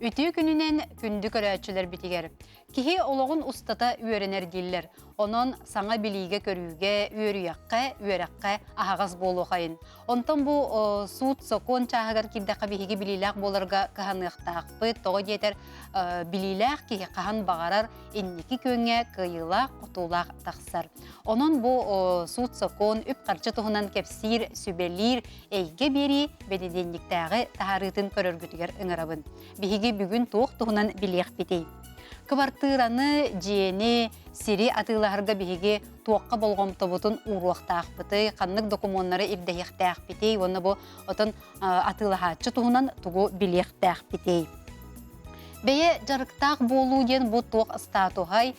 Үтүө күнүнэн күндү көрөөччүлэрбитигэр! Киһи олоҕун устата үөрэнэр дииллэр. Онон саҥа билиигэ-көрүүгэ, үөрүйэххэ, үөрэххэ аһаҕас буолуохайын. Онтон бу суут-сокуон чааһыгар киирдэххэ биһиги билиилээх буоларга кыһаныахтаахпыт. Тоҕо диэтэр билиилээх киһи хаһан баҕарар инники күөҥҥэ кыайыылаах, хотуулаах тахсар. Онон бу суут-сокуон, үп-харчы туһунан кэпсиир, сүбэлиир эйгэ биэрии бэнидиэнньиктээҕи таһаарыытын көрөргүтүгэр ыҥырабын. Биһиги бүгүн туох туһунан билиэхпитий? Кыбартыыраны, дьиэни, сири атыылаһарга биһиги туохха болҕомтобутун ууруохтаахпытый, ханнык докумуоннары ирдэһиэхтээхпитий уонна бу отон атыылаһааччы туһунан тугу билиэхтээхпитий? Бэйэ дьарыктаах буолуу диэн бу туох статуһай,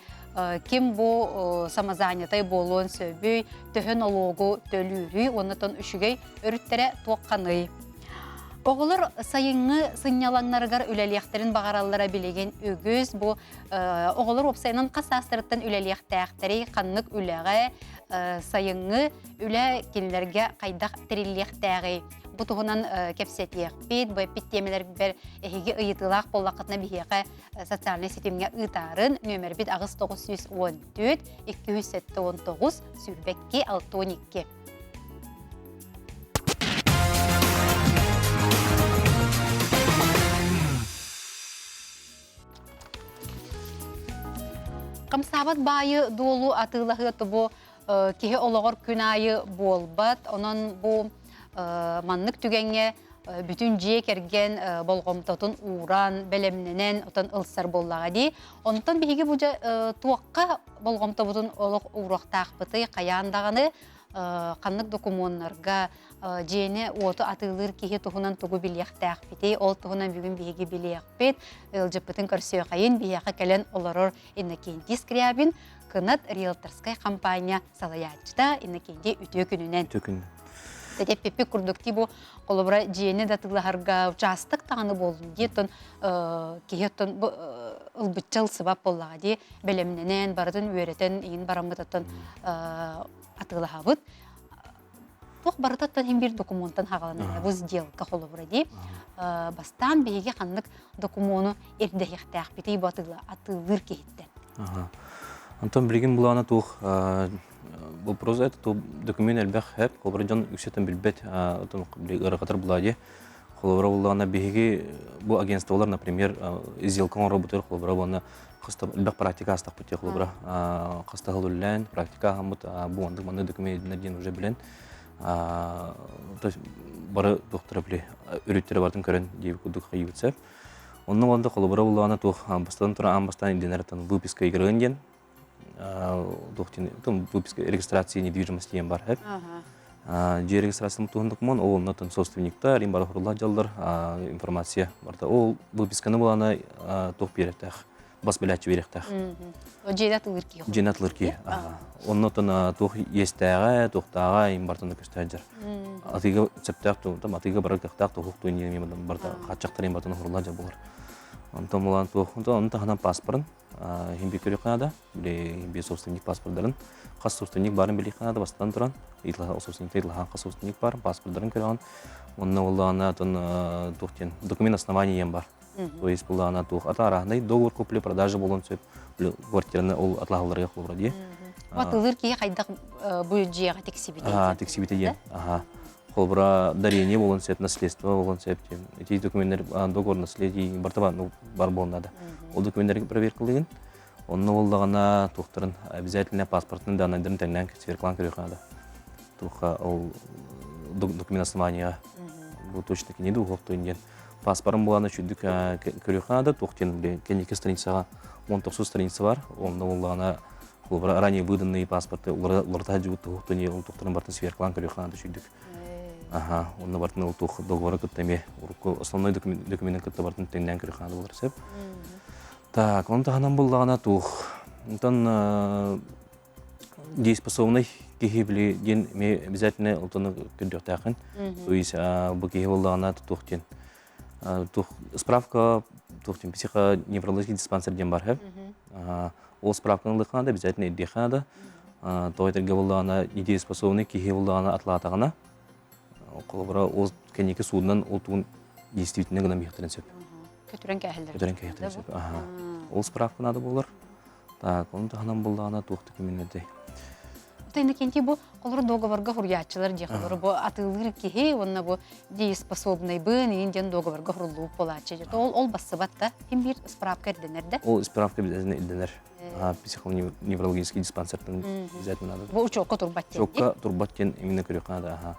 ким бу самозанятай буолуон сөбүй, төһө нолуогу төлүүрүй уонна тон үчүгэй өрүттэрэ туохханый? Оҕолор сайыҥҥы сынньалаҥнарыгар үлэлиэхтэрин баҕараллара билигин үгүс. Бу оҕолор уопсайынан хас саастарыттан үлэлиэхтээхтэрий, ханнык үлэҕэ, сайыҥҥы үлэ кинилэргэ хайдах тэриллиэхтээҕий? Бу туһунан кэпсэтиэхпит. Бу эппит тиэмэлэрбэр эһиги ыйытыылаах буоллаххытына биһиэхэ социальнай ситимҥэ ыытаарын нүөмэрбит 8914 279 22 62. Хамсаабат баайы дуолу атыылаһыы бу киһи олоҕор күн аайы буолбат. Онон бу маннык түгэҥҥэ бүтүн дьиэ кэргэн болҕомтотун ууран, бэлэмнэнэн, отон ылсар буоллаҕа дии. Онтон биһиги бу дьэ туохха болҕомтобутун олох ууруохтаахпытый, хайаан даҕаны ханнык докумуоннарга дьиэни уоту атыылыыр киһи туһунан тугу билиэхтээхпитий, ол туһунан бүгүн биһиги билиэхпит, ыалдьыппытын көрсүөхэйин, биһиэхэ кэлэн олорор Иннокентий Скрябин, Кынат риэлторскай компания салайааччыта Иннокентий үтүө күнүнэн. Үтүө күн. Тэппиппит курдук ти бу холобура дьиэни да атыылаһарга учаастак даҕаны буоллун дии оттон киһи оттон бу ылбычча ылсыбат буоллаҕа дии бэлэмнэнэн барытын үөрэтэн иин бараммыт оттон атыылаһабыт туох барыта оттон иһин биир докумуонтан хаҕаланар бу сделка холобура дии бастаан биһиги ханнык докумуону ирдэһиэхтээхпитий бу атыылыыр киһиттэн Онтон билигин булаана туох вопрос это то документ элбэх хэп холобура дьон үксэтэн билбэт отон ыарахатар булаа дии холобура буллаҕына биһиги бу агентстволар например сделка оҥоробутугар холобура уонна элбэх практика астахпыт дии холобура хаста сыл үлэлээн практика аһаммыт бу оннук маннык документ диэн уже билэн то есть бары доктора били өрүттэрэ барытын көрөн дии курдук хайыыбыт сөп онно уонна холобура буллаҕына туох бастан туран аан бастаан ирдэнэр выписка игрын диэн туох диэн выписка регистрации недвижимости диэн бар хэп дьиэ регистрациятын туһун документ ол оннотон собственниктар им бары хуруллах дьаллар информация барда ол выписканы булана туох биэрэхтээх бас билээччи биэрэхтээх дьиэнэ атылыр киһи дьиэнэ атылыр киһи оннотон туох иэстээҕэ туохтааҕа им бартан көстөөдьөр атыыга сөптөөх там атыыга барар кыахтаах туох туох барта хааччахтар им бартан хуруллах дьа булар онтон булан туох онтон таһынан паспорын Иһин би көрүөххэ наада. Били би собственник паспордарын хас собственник баарын билиэххэ наада бастатан туран. Ыйыталаһа собственникта ыйыталаһан хас собственник бар, паспордарын көрөҕүн. Онно буоллаҕына атын туох диэн документ основания диэн бар. То есть буоллаҕына туох ата арааһынай договор купли-продажа буолуон сөп. Били квартираны ол атылаһалларыгар холобура дии. Атылыыр киһи хайдах бу дьиэҕэ тиксибитэ Тиксибитэ диэн. Аха. Холобура, дарение буолуон сөп, наследство буолуон сөп диэн. Ити документтар договор наследие барыта бар, бар буолуон наада. Ол документтарга проверкалыгын. Онно буоллаҕына туохтарын обязательно паспортын данныйдарын тэҥнээн сверкалаан көрүөххэ наада. Туохха ол документ основания бу точно кини дуухуохтуун диэн. Паспорын буолан үчүгдүк көрүөххэ наада. Туох диэн кэнники страницаҕа 19 страница бар. Онно буоллаҕына Холобура, ранее выданные паспорты уларыта сылдьыбыт туһуктан ол туохтарын бартын сверкалаан көрүөххэ наада үчүйдүк. Аха, онно бартын ол туох договора кытта эмиэ урукку основной документын кытта бартын тэҥнээн көрүөххэ наада буолар сөп. Так, он таһынан буллаҕына туох. Онтон дееспособный киһи били диэн эмиэ обязательно олтону көрдүөхтээххин. То есть бу киһи буллаҕына туох диэн туох справка туох диэн психоневрологический диспансер диэн бар Ол справканы ылыахха наада, обязательно ирдиэххэ наада. Тоҕо этэргэ буоллаҕына, недееспособный киһи буоллаҕына атлаатаҕына, холобура, ол кэнники суунан ол тугун действительно гынан биһиэхтэрин сөп. Көтүрэн кээһэллэр. Көтүрэн кээһэллэр сөп. Аха. Ол справка надо болар. Так, оны таһынан буллаҕына туох документ Ота Иннокентий бу холоро договорга хуруйааччылар дии холоро бу атыылыыр киһи уонна бу дееспособнайбын иин диэн договорга хуруллубут буолааччы. Ол ол бассыбат да ким биир справка ирдэнэр да. Ол справка обязательно ирдэнэр. Психоневрологический диспансертан обязательно надо. Бу учуокка турбат диэн. Учуокка турбат диэн именно көрүөххэ надо. Аха.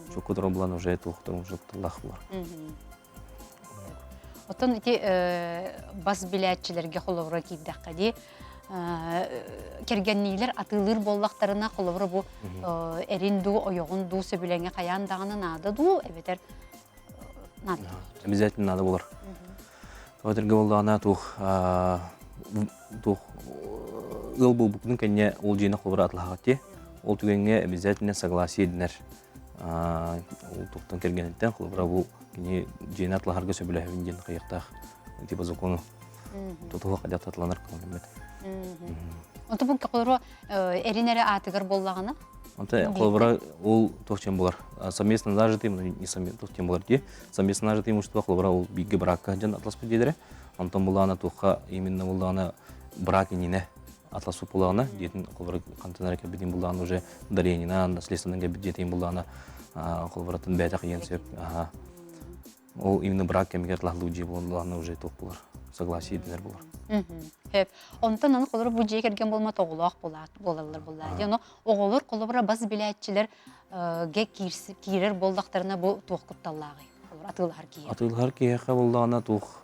Учуокка турар булан уже туохтан уже тыллаах булар. Оттон ити бас билээччилэргэ холобура киирдэххэ дии, кэргэнниилэр атыылыыр буоллахтарына, холобура бу эрин дуу, ойоҕун дуу сөбүлэҥэ хайаан даҕаны наада дуу, эбэтэр наада Обязательно надо болар. Тоҕо буоллаҕына туох туох ыал буолбуккун кэннэ ол дьиэни холобура атылаһаҕыт дии. Ол түгэҥҥэ обязательно согласие дэнэр. Ол туохтан кэргэниттэн холобура бу кини дьиэни атлаһарга сөбүлэһэбин диэн хайыахтаах типа закону тутуһу хайдах атланар көҥүллэммэт. Онто бу холобура эрин эрэ аатыгар буоллаҕына? Онто холобура ол туох чем булар совместно нажитый не совместно туох чем булар дии совместно нажитый имущество холобура ол бииргэ бракка дьон атласпыт диэдэрэ онтон буллаҕына туохха именно буллаҕына брак иннинэ атлас буллаҕына диэтин холобура хантан эрэ кэлбитин буллаҕына уже даренина наследственный кэлбит диэтин буллаҕына холобуратын бэйэтэ кыйан сөп ол именно брак кэмигэр лаһлуу дьиэ буоллаҕына уже туох булар согласие дэнэр булар Хөп. Онтон аны холобура бу дьиэ кэргэн буолма оҕолоох буолаллар буоллаа. Дьэ, ону оҕолор холобура бас билээччилэр гэ киирэр буоллахтарына бу туох кутталлааҕый? Холобура атыылаһар киһи. Атыылаһар киһиэхэ буоллаҕына туох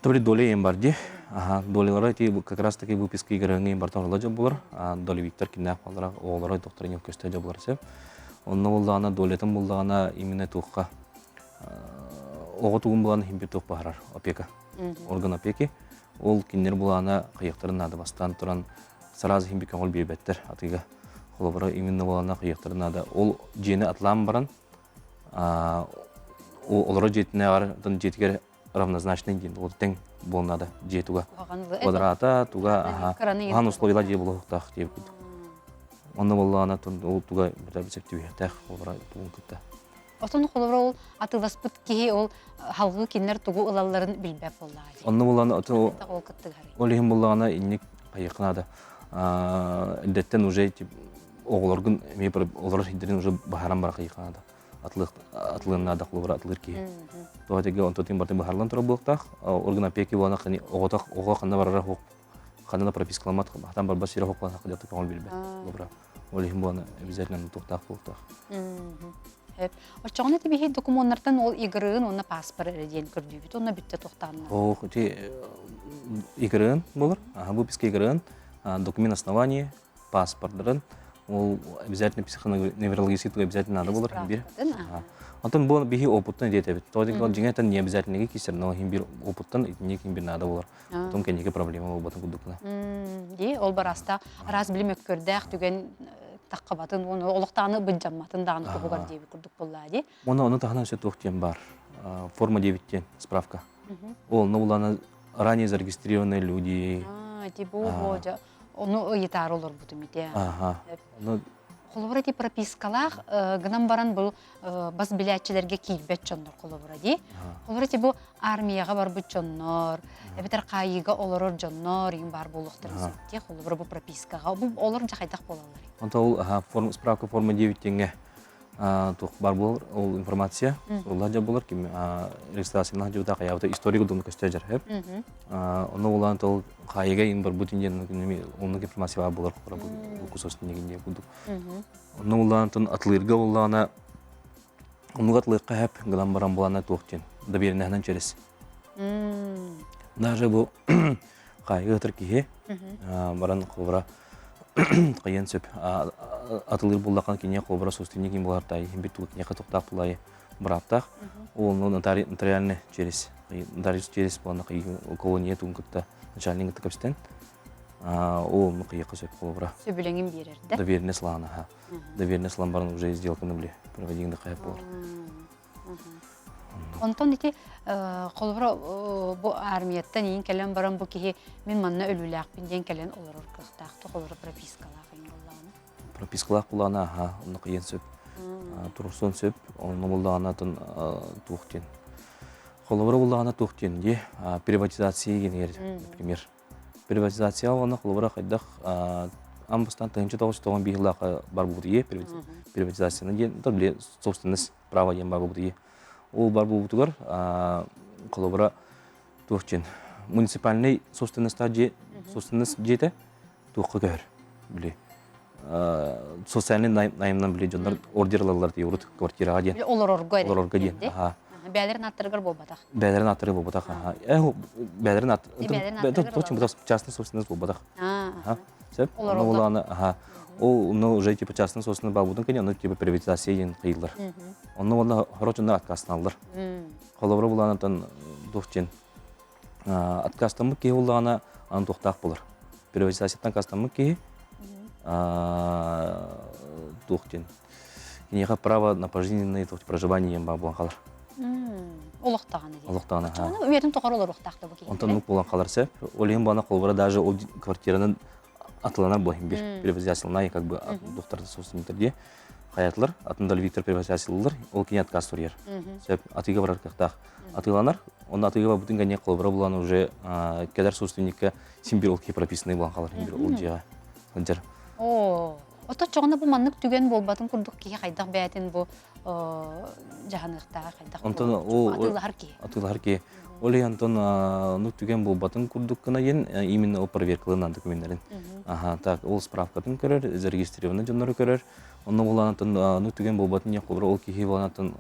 Тобри доля ең бар ди. Аха, долялара ити как раз таки выписка игры ең бар торлы жоб булар. Долевиктар киннәх балара, оғлары доктор ең көстә жоб булар сеп. Онны булдагына долятын булдагына именно туққа оҕо тугун булан химбир туох баһарар опека. Орган опеки. Ол киннер булана кыйыктарын нада бастан туран сразу химбир көңүл биэрбэттэр атыга. Холобура именно булана кыйыктарын нада. Ол дьиэни атлаан баран олоро дьиэтинээҕэр дьиэтигэр равнозначный диэн ол тэҥ буолан наада дьиэ туга квадрата туга аха хаан условиялар дьиэ буолуохтаах диэбит курдук онно буоллаҕына ол туга битэ түһүөхтээх олоро тугун кытта Отон холобура ол атыыласпыт киһи ол халгыы кинилэр тугу ылалларын билбэт буоллаҕа дии. Онно буоллаҕына ол иһин буоллаҕына инник хайыахха наада. Эрдэттэн уже оҕолоргун эмиэ олорор сирдэрин уже баһаран бара хайыахха наада. Атылыан наада холобура атылыыр киһи. Тоҕо этигэ онтотун бартын баһарлан турар буолуохтаах. Орган опеки буолана хани оҕото оҕо ханна барара хоқ ханна да пропискаламмат хатан барбат сирэ хоқ хакыдата көҥүл билбэт. Холобура ол иһин буолана обязательно туохтаах буолуохтаах. Оччоҕуна ити биһи докумуоннартан ол игрын уонна паспор эрэ диэн көрдүүбүт уонна бүттэ туохтаанна. Ох, ити игрын болор. Ага, выписка игрын, документ основания, паспордарын ол обязательно психоневрологический обязательно надо болор бир. Онтон бу биһи опыттан диэтэбит. То дьиҥэ дьиҥэтэн не обязательно кисер, но хим бир опыттан итинник хим бир надо болор. Потом кэнники проблема болбатын курдукна. Ди ол бараста араас билим өккөрдөөх түгэн таххабатын уонна олохтааны быдьамматын даҕаны туһугар диэбит курдук буоллаа ди. Оны ону таһынан өссө туох диэн бар. Форма 9 диэн справка. Ол ну улана ранее зарегистрированные люди. А, ти бу божа ону ыйытаары олорбутум ити. Ага. Холобура ити пропискалаах гынан баран бұл бас билээччилэргэ киирбэт дьоннор холобура дии. Холобура ити бу армияҕа барбыт дьоннор, эбэтэр хаайыыга олорор дьоннор иҥ баар буолуохтарын сөп дии. Холобура бу пропискаҕа бу олор дьэ хайдах буолаллар? Онто ол форма справка форма диэбиттиҥҥэ туох бар буолар ол информация сурулла дьэ буолар ким регистрациянан дьыбыта хайаабыта история дууну көстө дьэр Онно улаан тол хаайыга ин барбыт диэн оннук информация баар буолар бу кусос нигин курдук. Онно улаан тон атлыырга улаана оннук атлыыкка хэп гынан баран булана туох диэн доверенноһынан через. Даже бу хаайыга ытыр киһи баран холобура кыйын сөп атылыыр буллахан киниэ холобура сустинник ким булар тай бит тугу киниэхэ тухтаах булайы бырааптаах. Ол нотариальный через нотариус через буолан колония тугун кытта начальник кытта кэпсэтэн ол онну кыйыакка сөп холобура. Сөбүлэҥин биэрэр да? Доверенность ылаан аха. Доверенность ылан баран уже сделканы били проводигында хайап болар. Онтон ити холобура бу армияттан иин кэлэн баран бу киһи мин манна өлүүлээхпин диэн кэлэн олорор кыахтаах холобура пропискалаах иҥ буоллаҕына. Пропискалаах булаана аха онно кыйан сөп. Туруксун сөп. Онно буллаҕына атын туох диэн. Холобура буллаҕына туох диэн дии приватизация генер, например. Приватизация уонна холобура хайдах аан бастаан 1995 жыллаахха бар буолбут приватизацияны диэн то били собственность права диэн бар буолбут Ол бар буолбутугар холобура туох диэн муниципальный собственностьтаах дьиэ собственность дьиэтэ туохха көһөр били социальный наймынан били дьоннор ордер ылаллар дии урут квартираҕа диэн олорорго олорорго диэн аха бээлэрин аттарыгар буолбатах бээлэрин аттарыгар буолбатах аха бээлэрин ат частный собственность буолбатах аха сөп онно аха ол онно уже типа частный собственность баабытын кэннэ ону типа приватизация диэн кыйыллар онно уонна хорочунна отказтаналлар холобура булаанатан туох диэн Отказтаммыт киһи буллаҕына аны туохтаах буолар. Приватизацияттан отказтаммыт киһи туох диэн киниэхэ право на пожизненное проживание диэн баар буолан хаалар. Олохтоҕуна диэн. Олохтоҕуна. Үйэтин тухары олоруохтаах да бу киһи. Онтон нук буолан хаалар сөп. Ол иһин буолана холобура даже ол квартиранан атыланар буолан бир приватизацияланай как бы духтар собственниктер дии хаятылар атын Виктор приватизациялылар ол кини отказ суруйар. Сөп атыыга барар кыахтаах. Атыыланар Онно атыыга барбытын кэннэ холобура булан уже кэлэр собственникка син бир ол киһи прописанный буолан хаалар син бир ол дьиэҕэ сылдьар. Оо, ото чоҕуна бу маннык түгэн буолбатын курдук киһи хайдах бэйэтин бу дьаһаныахтааҕа хайдах Онтон ол атыылаһар киһи. Атыылаһар киһи. Ол иһин онтон ну түгэн буолбатын курдук гына диэн именно ол проверкаларын докуменнарын. Аха, так ол справкатын көрөр, зарегистрированный дьоннору көрөр. Онно булаанатын ну түгэн буолбатын диэн холобура ол киһи булаанатын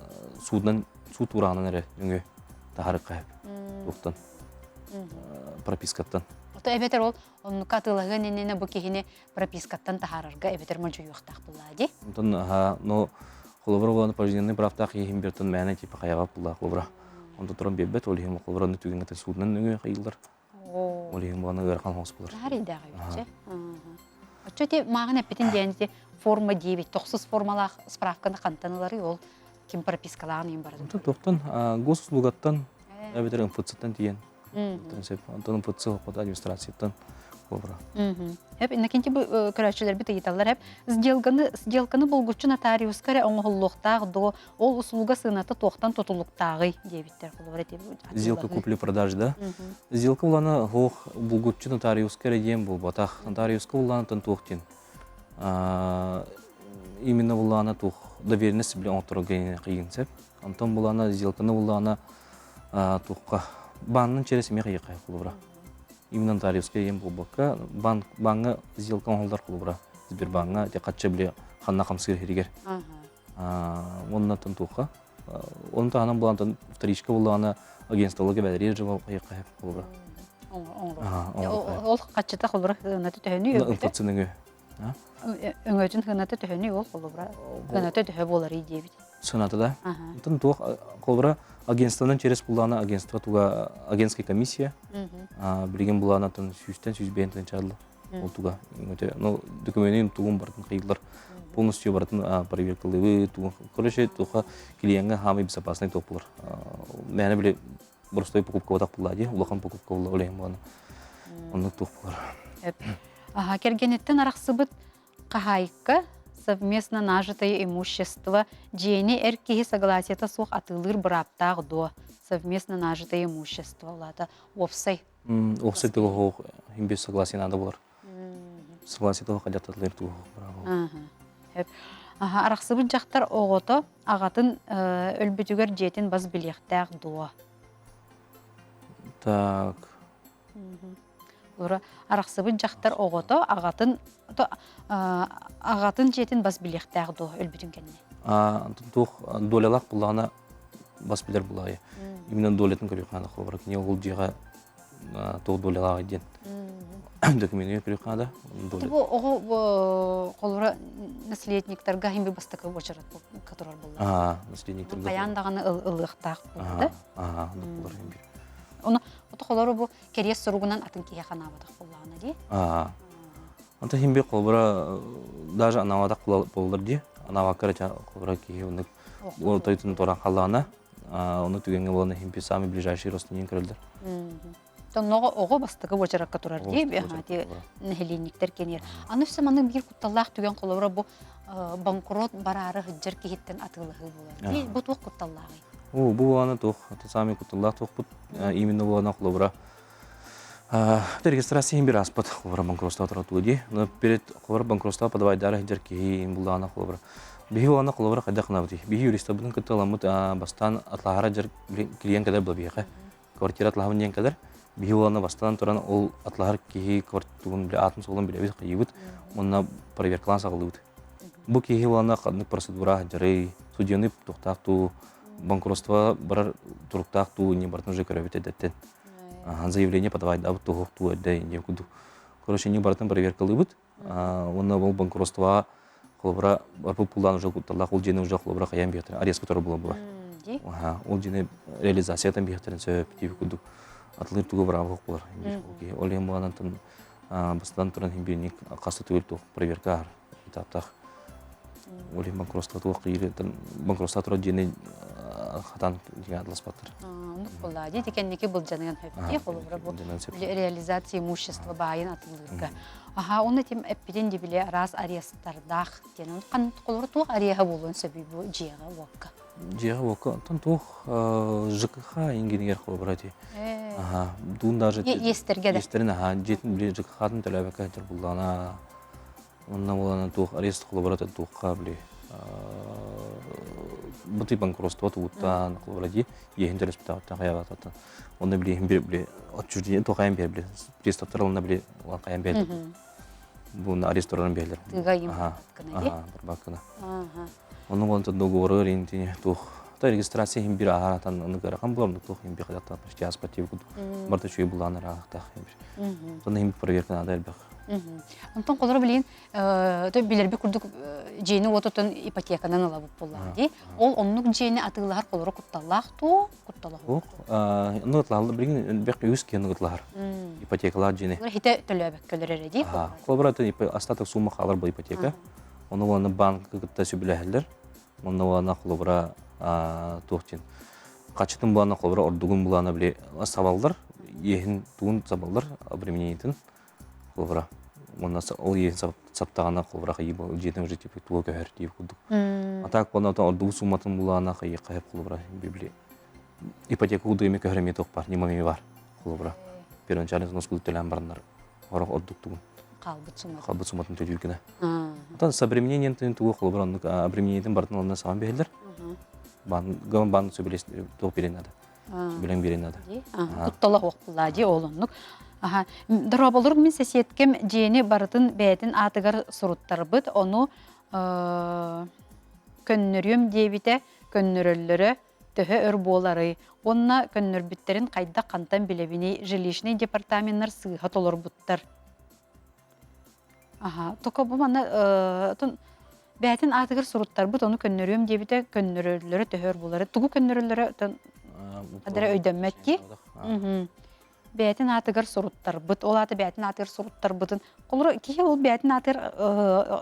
суудан суут уураҕынан эрэ өҥө таһарыкка туохтан пропискаттан. Ото эбэтэр ол оннукка атыылаһыан иннинэ бу киһини пропискаттан таһаарарга эбэтэр модьуйуохтаах буоллаа дии. Онтон аха но холобура буолан пожизненный правтаах киһи биртон мээнэ типа хайаҕа буллаах холобура. Онтон туран биэрбэт ол иһин холобура аны түгэҥҥэ суутунан өҥө хайыыллар. Ол иһин буолан ыарахан хоҥос булар. Наһаар идээх эбит Оччо ити мааҕын эппитин диэн ити форма диэбит тохсус формалаах справканы хантан ыларый ол ким пропискалаан иһин барытын. Онтон туохтан госуслугаттан эбэтэр МФЦ-тан тиийэн. Онтон МФЦ администрацияттан холобура. Эп иннокенти бу көрөөччүлэрбит ыйыталлар эп сделканы сделканы булгуччу нотариуска эрэ оҥоһуллуохтаах до ол услуга сыаната туохтан тутулуктааҕый диэбиттэр холобура ити Сделка купли-продажи да? Сделка улана хоох булгуччу нотариуска эрэ диэн буолбатах. Нотариуска улаанатан туох диэн именно булаана туох доверенность биле оҥотторго кыйын сөп. Онтон булаана сделканы булаана туохха баннын через эмиэ кыйыкка холобура. Именно нотариуска диэн буолбакка банк баҥҥа сделка оҥоһуллар холобура. Сбербаҥҥа те хачча биле ханна хамсыыр иһигэр. Оннаттан туохха Оны таһынан булантан вторичка буллаҕына агентстволарга бэлэриир дьылы кыйыкка холобура. Ол хаччыта холобура сыаната төһөнүй өлбүтэ? МФЦ-ны Өҥөтүн сыаната төһөнүй ол холобура сыаната төһө буоларый диэбит. Сыаната да. Онтон туох холобура агентствонан через буллаҕына агентство туга агентская комиссия билигин булаанатын сүүстэн сүүс бэйэн тыһыынча Ол туга ну докуменын тугун барытын кыйыллар полностью барытын проверкалыыбы тугун короче туха клиеҥҥа хаамый безопасный топ булар мээнэ били простой покупка батах булла дии улахан покупка булла ол иһин буолана оннук туох булар Аха кэргэниттэн арахсыбыт хаһаайка совместно нажитое имущество дьиэни эр киһи согласиета суох атыылыыр бырааптаах дуо совместно нажитое имущество улаата уопсай Уопсай тугу без согласия надо булар. Согласие туга хадьаттатылар тугу браво. Арахсыбыт дьахтар оҕото аҕатын өлбүтүгэр дьиэтин бас билиэхтээх дуо? Так. Ура арахсыбыт дьахтар оҕото аҕатын аҕатын дьиэтин бас билиэхтээх дуо өлбүтүн кэннэ? Туох долялаах буллаҕына бас билэр булаайы. Именно долятын көрүөххэ холобура кини ол дьиэҕэ туох долялааҕый диэн документыгар көрүөххэ да. Бу оҕо холобура наследниктарга химби бастакы уочарат турар буолла. Наследниктарга. Хайаан даҕаны ылыахтаах буолла. Оны ото холору бу кэриэс суругунан атын киһи ханаабатах буоллаҕына дии. Онто химби холобура даже анаабатах буоллар дии. Анаабакка холобура киһи оннук Ол тойтун туран халлаана, ону түгэҥҥэ буолан иһин самый ближайший родственник көрөллөр. Тонноҕо оҕо бастакы уочаракка турар дии, нэһилиэнньиктэр кэнээр. Аны өссө маннык биир кутталлаах түгэн холобура бу банкрот бараары сылдьар киһиттэн атыылаһыы буолар. Бу туох кутталлааҕый? Бу буолана туох саамай кутталлаах туохпут именно буолана холобура регистрация иһин бир ааспат холобура банкротство туратуу дии. Но перед холобура банкротство подавайдаары сылдьар киһи буллаҕына холобура биһи буолана холобура хайдах гынабытый? Биһи юристарбытын кытта ыламмыт бастаан атлаһара дьар клиент кэлэр була биһиэхэ. Квартира атлаһабын диэн кэлэр. Биһи буолана бастаан туран ол атлаһар киһи квартиратын биле аатын суолун билэбит хайыыбыт уонна проверкалаан саҕалыыбыт. Бу киһи уонна ханнык процедура сылдьарый, судьяны туохтаах дуу, банкротство барар туруктаах дуу, не барытын уже көрөбүт эрдэттэн. Заявление подавайдаабыт туһуох дуу эрдэ инньэ курдук. Короче, не барытын проверкалыыбыт. Уонна ол банкротствоҕа холобура барбыт пуллаан уже кутталлаах ол дьиэни уже холобура хайаан биһиэхтэрин арестка турар буолан булар. Ол дьиэни реализациятын биһиэхтэрин сөп диэбит курдук атылыыр тугу быраабы булар. Ол иһин буолан бастатан туран химбиник хас да төгүл туох проверка аар этаптаах ол иһин банкротство туох кииритин банкротство турар дьиэни хатан дьиҥэ атласпаттар. Оннук буолла. Дии кэнники былдьаныан сөп холобура бу реализация имущества баайын атылыырга. Аха, оны тим эппитин дибиле араас арестардаах диэн. Қан холобура туох ареһа буолуон сөбүй бу дьиэҕэ уокка? Дьиэҕэ уокка онтон туох ЖКХ ингинигэр холобура ти. Аха, дуун даже Иэстэргэ да. Иэстэрин аха, дьиэтин били ЖКХ-тын төлөөбөккө сылдьар буллаҕына онно буолана туох арест холобура туохха били бутый банкротство тугуттан холобура дии иэһин төлөспүтээҕиттэн хайаабататтан онно били иһин били отчуждение туохайан биэр били приставтар ылына били хайан биэр буна арест турарын биэлэр Тыга им гына ди. Барбаккына. Онно буолан договору рентини туох то регистрация иһин бир аһаратан аны ыарахан булар туох иһин бир хадаттан почти ааспат диэбит курдук барыта үчүгэй булаан ыраахтаах бир. Онно иһин проверка наада элбэх. Онтон холоро билигин билэрбит курдук дьиэни уотутун ипотеканан ылабыт буоллаҕа дии. Ол оннук дьиэни атыылаһар холоро кутталлаах туу, куттала Ох, оннук атылаһаллар билигин элбэх үгүс киһи оннук атылаһар. Ипотекалаах дьиэни. Хите төлөөбөккөлөр эрэ дии. Холобура остаток сумма хаалар бу ипотека. Ону уонна банкы кытта сөбүлэһэллэр. Онно уонна холобура туох диэн хачытын булана холобура ордугун булана били сабаллар, иэһин тугун сабаллар обременениетин холобура уонна ол иэһин саптаҕына холобура хайыы дьиэтин уже типа туга көһөр диир курдук. А так уонна ордугу сумматын булана хайыы хайып холобура били ипотека курдук эми көһөр эмиэ туох бар, ньыма эмиэ бар холобура. Первоначальный взнос курдук төлөөн бараннар орох ордук тугун. Хаалбыт сумматын. Хаалбыт сумматын төлүүр гына. Оттон с обременением тугу холобур оннук обременениетин барытын онно сабан биһэллэр. Бан гон бан сөбүлэс туох биэрин надо. Сөбүлэҥ биэрин надо. Куттала хуохпулаа дии ол оннук. Аха, дорооболорук мин соседкем дьиэни барытын бэйэтин аатыгар суруттарбыт, ону көннөрүөм диэбитэ, көннөрөллөрө төһө өр буоларый уонна көннөрбүттэрин хайдах хантан билэбиний жилищный департаменнар сыыһа толорбуттар Аха, токо бу манна бэйэтин аатыгар суруттарбыт ону көннөрүөм диэбитэ көннөрөллөрө төһө өр буолара тугу көннөрөллөрө адара өйдөммөт дии бэйэтин аатыгар суруттарбыт ол аата бэйэтин аатыгар суруттарбытын холобура киһи ол бэйэтин аатыгар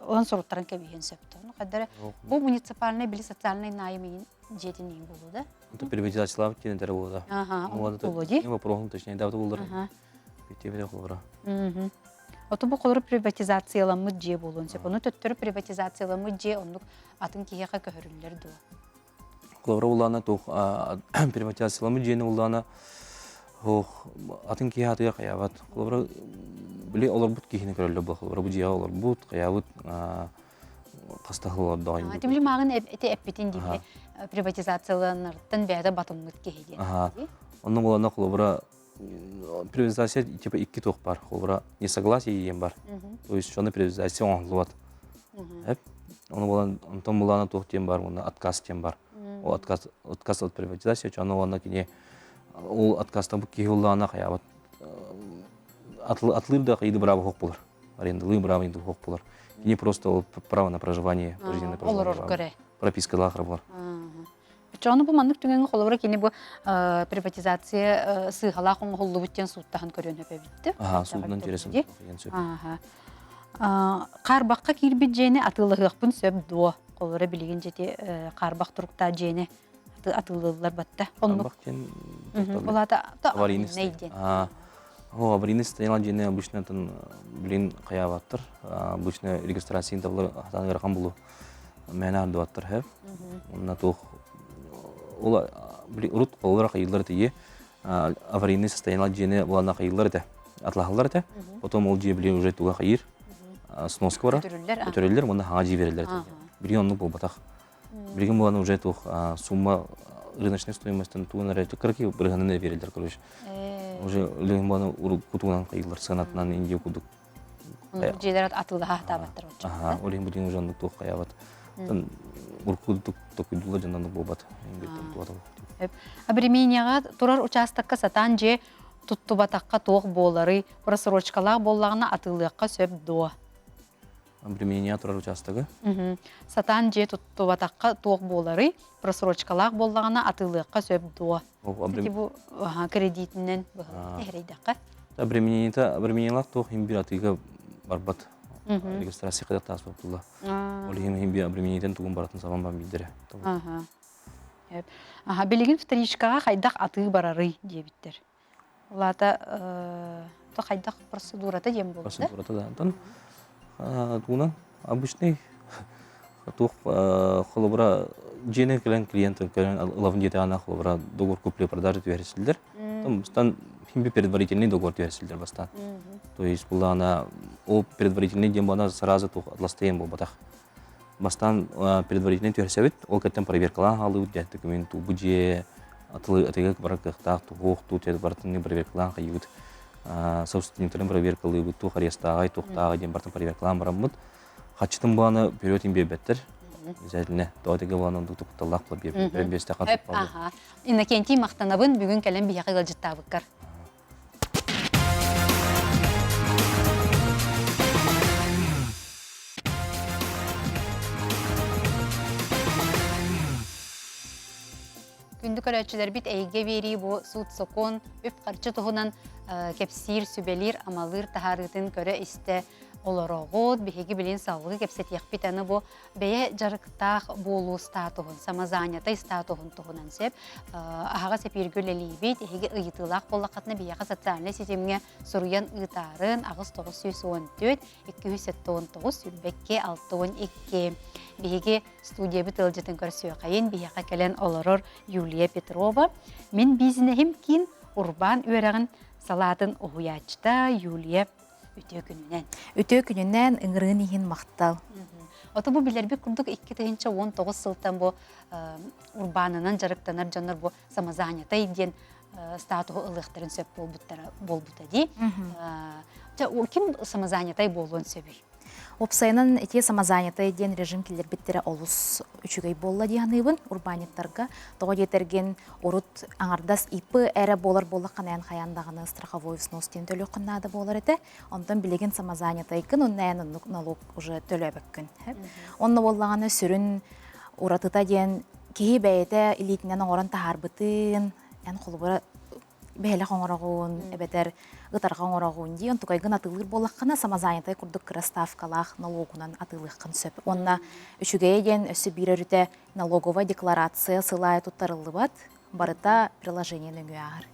ылан суруттаран кэбиһиэн сөптөөх ону хайдара бу муниципальный били социальный найм иин дьиэтин иин буолуо да Это приватизациялаабыт диэн этэрэ буолуо Аха, буолуо дии. Вопроһун точнее да буллар. Бүтүбүтэ холобура. Ото бу холобура приватизацияламмыт дьиэ буолуон сөп. Ону төттөрү приватизацияламмыт дьиэ оннук атын киһиэхэ көһөрүллэр дуо? Холобура улаана туох приватизацияламмыт дьиэни улаана ох атын киһи атыга хайаабат. Холобура били олорбут киһини көрөллөр буо. Холобура бу дьиэҕэ олорбут, хайаабыт хастаһыл олордоҕун. Тимли мааҕын эти эппитин диби приватизацияланартан бэйэтэ батыммыт киһи диэн. Онно буолана холобура приватизация типа икки туох бар. Холобура несогласие диэн бар. То есть ону приватизация оҥоһуллубат. Ону буолан онтон булаана туох диэн бар, уонна отказ диэн бар. Ол отказ отказ от приватизации, ону уонна кини ол отказтан киһи уллаана хайаабат атлыыр да хайды браво хоқ болар. Арендалыы браво инду хоқ болар. Кини просто ол право на проживание, пожизненное проживание. Олорор көре. Пропискалаах болар. Оччоҕуна бу маннык түгэҥҥэ холобура кини бу приватизация сыыһалаах оҥоһуллубут диэн сууттаһан көрүөн сөп эбит. Аха, суутунан тирэсэн сөп. Аха. Хаарбахха киирбит дьиэни атыылаһыахпын сөп дуо? Холобура билигин дьити хаарбах туруктаах дьиэни атыылыыллар батта. Оннук. диэн Улаата аварийный диэн. О, аварийный стояла дьиэни обычно тан блин хайаабаттар. Обычно регистрация табылар хатан ыарахан булу. Мээнэ ардыбаттар хэп. Онна туох ол Урут хололор хайыылар этэ аварийный состояние дьиэни булана хайыылар этэ. Атлаһаллар этэ. Потом ол дьиэ билигин уже туга хайыыр. Сноска барар. Көтөрүллэр уонна хаҥа дьиэ береллер этэ. Билигин оннук буолбатах. Билигин булан уже туох сумма рыночной стоимостьтан тугун эрэ кыракый бырыһанын эрэ береллер короче. Уже билигин булан уруккутунан хайыылар сыанатынан индия курдук Дьиэлэр атыылаһа сатаабаттар оччо. Аха, ол иһин билигин уже оннук туох хайаабат. Урукку токуйдулар дьон оннук буолбат. Обременияҕа турар учаастакка сатаан дьиэ туттубатахха туох буоларый? Просрочкалаах буоллаҕына атыылыахха сөп дуо? Обременияҕа турар учаастагы? Сатаан дьиэ туттубатахха туох буоларый? Просрочкалаах буоллаҕына атыылыахха сөп дуо? Ити бу кредитинэн эһэрийдэххэ. Обременениета обременениелаах туох иһин биир атыыга барбат. Регистрация кадат тааспаппылла. Ол иһин иһин биир обременениетин тугун баратын сабан бан билдэрэ. Аха, билигин вторичкаҕа хайдах атыы барарый диэбиттэр. Улаата то хайдах процедурата диэн буолла? Процедурата да. Онтон тугунан обычный туох холобура дьиэни кэлэн клиент кэлэн ылабын диэтэҕинэ холобура договор купли-продажи түһэрсиллэр. Бастан химби предварительный договор түһэрсиллэр бастаан. То есть булаана ол предварительный диэн буолана сразу туох атластайан буолбатах. Бастаан предварительный түһэрсэбит, ол кэттэн проверкалаан хаалыыбыт диэн документ бу дьиэ атыыга барар кыахтаах туох туу барытын проверкалаан хайыыбыт собственниктарын проверкалыыбыт туох арестааҕай туохтааҕай диэн барытын проверкалаан бараммыт Хаччытын буоланы периодин биэрбэттэр. Обязательно. Тоҕо дигэ буолан оннук кутталлаах буолар биэрбэттэр. Биэстэ Аха. Иннокентий махтанабын бүгүн кэлэн биһиэхэ ыалдьыттаабыккар. Күндү көрөөччүлэрбит эйгэ биэрии бу суут-сокуон, үп-харчы туһунан кэпсиир, сүбэлиир, амалыыр таһаарыытын көрө-истэ олороҕут. Биһиги билин салгыы кэпсэтиэхпит аны бу бэйэ дьарыктаах буолуу статуһун, самозанятай статуһун туһунан сөп. Аһаҕас эпииргэ үлэлиибит. Эһиги ыйытыылаах буоллаххытына биһиэхэ социальнай ситимҥэ суруйан ыытаарын 8914 279 22 62. Биһиги студиябыт ыалдьытын көрсүөххэйин биһиэхэ кэлэн олорор Юлия Петрова. Мин бизнеһим киин урбаан үөрэҕин салаатын уһуйааччыта Юлия Үтүө күнүнэн. Үтүө күнүнэн, ыҥырыын иһин махтал. Ото бу билэрбит курдук 2019 сылтан бу урбаанынан дьарыктанар дьоннор бу самозанятай диэн статуһу ылыахтарын сөп буолбуттара буолбута дии. Ким самозанятай буолуон сөбүй? Уопсайынан ити самозанятай диэн режим киллэрбиттэрэ олус үчүгэй буолла дии саныыбын урбаанньыттарга. Тоҕо диэтэргин урут аҥардас ИП эрэ буолар буоллаххына эн хайаан даҕаны страховой взнос диэн төлүөххүн наада буолар этэ. Онтон билигин самозанятайгын уонна эн оннук налог уже төлөөбөккүн. Онно буоллаҕына сүрүн уратыта диэн киһи бэйэтэ илиитинэн оҥорон таһаарбытын, эн холобура бэһэлэх оҥороҕун эбэтэр ытарҕа оҥороҕун дии онтукайгын атыылыыр буоллаххына самозанятай курдук кыра ставкалаах налогунан атыылыаххын сөп уонна үчүгэйэ диэн өссө биир өрүтэ налоговая декларация сыл аайы туттарыллыбат барыта приложение нөҥүө ааһар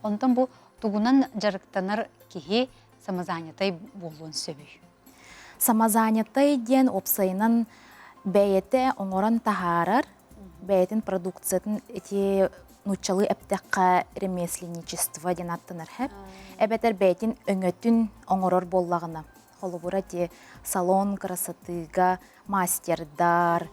Онтон бу тугунан дьарыктанар киһи самозанятай буолуон сөбүй? Самозанятай диэн уопсайынан бэйэтэ оҥорон таһаарар, бэйэтин продукциятын ити нууччалыы эптэххэ ремесленничество диэн аттанар хэп. Эбэтэр бэйэтин өҥөтүн оҥорор буоллаҕына, холобура ити салон красотыга мастердар,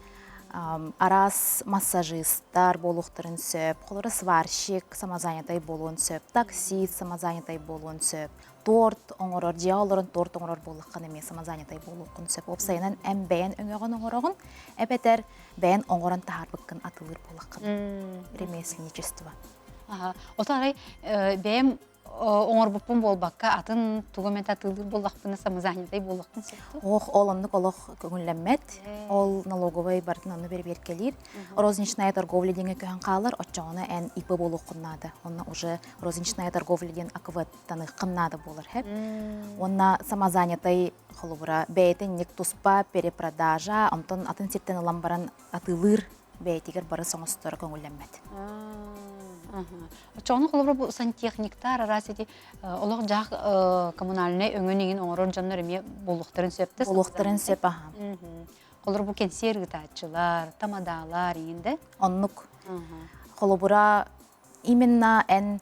араас массажистар буолуохтарын сөп, холобура сварщик самозанятай буолуон сөп, таксист самозанятай буолуон сөп, торт оҥорор, дьиэҕэ олорон торт оҥорор буоллаххына эмиэ самозанятай буолуоххун сөп. Уопсайынан эн бэйэн өҥөҕүн оҥороҕун, эбэтэр бэйэн оҥорон таһаарбыккын атыылыыр буоллаххына. Ремесленничество. Ото арай бэйэм оҥорбуппун буолбакка, атын тугу эмэ атыылыыр буоллахпына самозанятай буолуохпун сөп дуо? Ох, ол оннук олох көҥүллэммэт. Ол налоговай барытын онно бэрэбиэркэлиир. Розничная торговля диэҥҥэ көһөн хаалар, оччоҕуна эн ИП буолуоххун наада. Онно уже розничная торговля диэн АКВ-таныаххын наада буолар хэп. Уонна самозанятай холобура бэйэтэ инник туспа перепродажа, онтон атын сиртэн ылан баран атыылыыр бэйэтигэр бары соҥосторо көҥүллэммэт. Оччоҕуна холобура бу сантехниктар араас ити олох-дьаһах коммунальнай өҥөн иҥин оҥорор дьоннор эмиэ буолуохтарын сөп да? Буолуохтарын сөп аха. Холобура бу кэнсиэр ыытааччылар, тамадаалар иҥин да? Оннук. Холобура, именно эн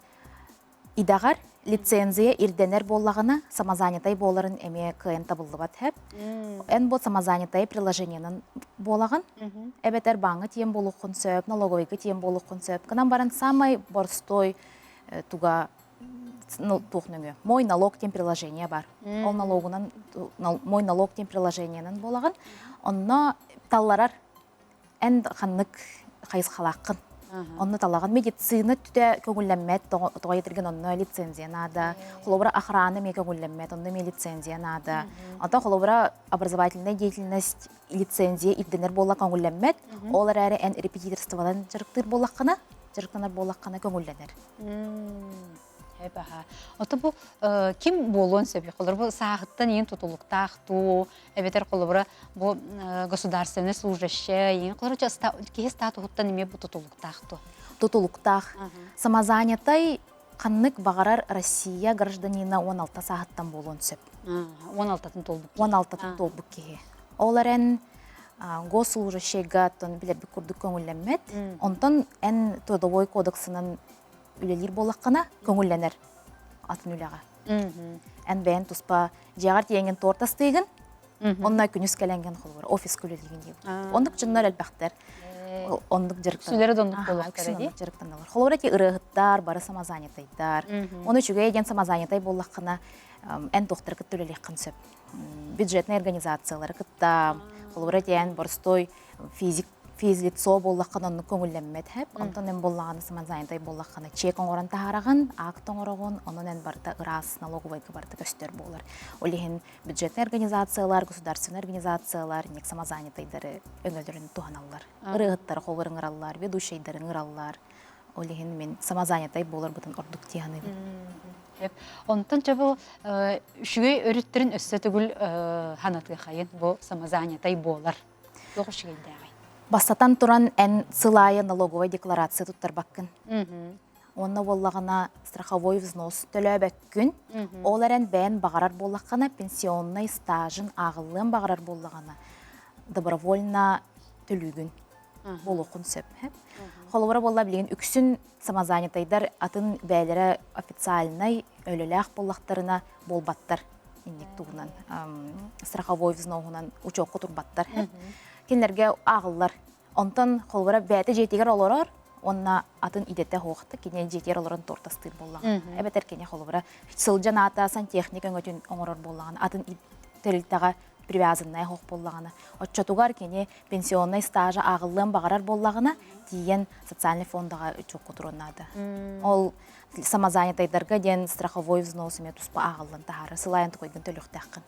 идэҕэр лицензия ирдэнэр буоллаҕына, самозанятай буоларын эмиэ кыайан табыллыбат хэп. Эн бу самозанятай приложениенан буолаҕын, эбэтэр бааҥҥа тиийэн буолуоххун сөп, налоговыйга тиийэн буолуоххун сөп. Гынан баран самай боростуой туга туох нөҥүө мой налог диэн приложение бар. Ол налогунан мой налог диэн приложениенан буолаҕын. Онно талларар эн ханнык хайысхалааххын. Онно талаҕын медицина түтэ көҥүллэммэт, тоҕо етирген онно лицензия наада. Холобура охрана эмиэ көҥүллэммэт, онно эмиэ лицензия наада. Онтон холобура образовательная деятельность лицензия ирдэнэр буолла көҥүллэммэт. Ол эрээри эн репетиторствонан дьарыктыыр буоллаххына, дьарыктанар буоллаххына көҥүллэнэр. Эбаха. Ото бу ким буолуон сөбүй? Холобура бу сааһыттан иин тутулуктаах дуу, эбэтэр холобура бу государственный служащий, иин холобура киһи статуһуттан эмиэ бу тутулуктаах дуу? Тутулуктаах. Самозанятай ханнык баҕарар Россия гражданина 16 сааһыттан буолуон сөп. 16-тын туолбут киһи. 16-тын туолбут киһи. Ол эрэн госслужащийга тон билэрбит курдук көҥүллэммэт. Онтон эн трудовой кодексынан үлэлиир буоллаххына көҥүллэнэр атын үлэҕэ. Эн бэйэн туспа дьиэҕэр тиийэҥҥин торт астыыгын, онно күнүс кэлэҥҥин холобур офиска үлэлиигин диэбит. Оннук дьоннор элбэхтэр. Оннук дьарыктаналлар. Сүлэрэ да оннук буолуохтара дии. Дьарыктаналлар. Холобура ити ырыаһыттар, бары самозанятайдар. Ону үчүгэй диэн самозанятай буоллаххына, эн туохтары кытта үлэлиэххин сөп. Бюджетный организациялары кытта, холобура диэн боростой физик физлицо буоллаххына оннук көҥүллэммэт хэп. Онтон эн буоллаҕына самозанятай буоллаххына чек оҥорон таһаараҕын, акт оҥороҕун, онон эн барыта ыраас налоговайга барыта көстөр буолар. Ол иһин бюджетный организациялар, государственный организациялар инник самозанятайдары өҥөлөрүн туһаналлар. Ырыаһыттары холбор ыҥыраллар, ведущайдары ыҥыраллар. Ол иһин мин самозанятай буоларбытын ордук дии саныыбын. Онтон чэ бу үчүгэй өрүттэрин өссө төгүл ханатыахайын бу самозанятай буолар. Туох үчүгэйдээҕий? Бастатан туран, эн сыл аайы налоговай декларация туттарбаккын. Уонна буоллаҕына страховой взнос төлөөбөккүн. Ол эрэн бэйэн баҕарар буоллаххына, пенсионнай стажын ааҕыллыан баҕарар буоллаҕына, добровольно төлүүгүн буолуоххун сөп. Холобура буолла билигин үксүн самозанятайдар атын бэйэлэрэ официальнай өлөлөөх буоллахтарына буолбаттар инник туһунан страховой взноһунан учуокка турбаттар. Кинилэргэ ааҕыллар. Онтон холобура бэйэтэ дьиэтигэр олорор уонна атын идэтэ суохта кини дьиэтигэр олорон тортастыыр буоллаҕына. Эбэтэр кини холобура сылдьан аата сантехник өҥөтүн оҥорор буоллаҕына атын тэрилтэҕэ привязанная суох буоллаҕына оччотугар кини пенсионнай стажа ааҕыллыан баҕарар буоллаҕына тиийэн социальный фондаҕа учуокка туруон наада. Ол самозанятайдарга диэн страховой взнос эмиэ туспа ааҕыллан таһаарар. Сылайан тукайгын төлүөхтээххин.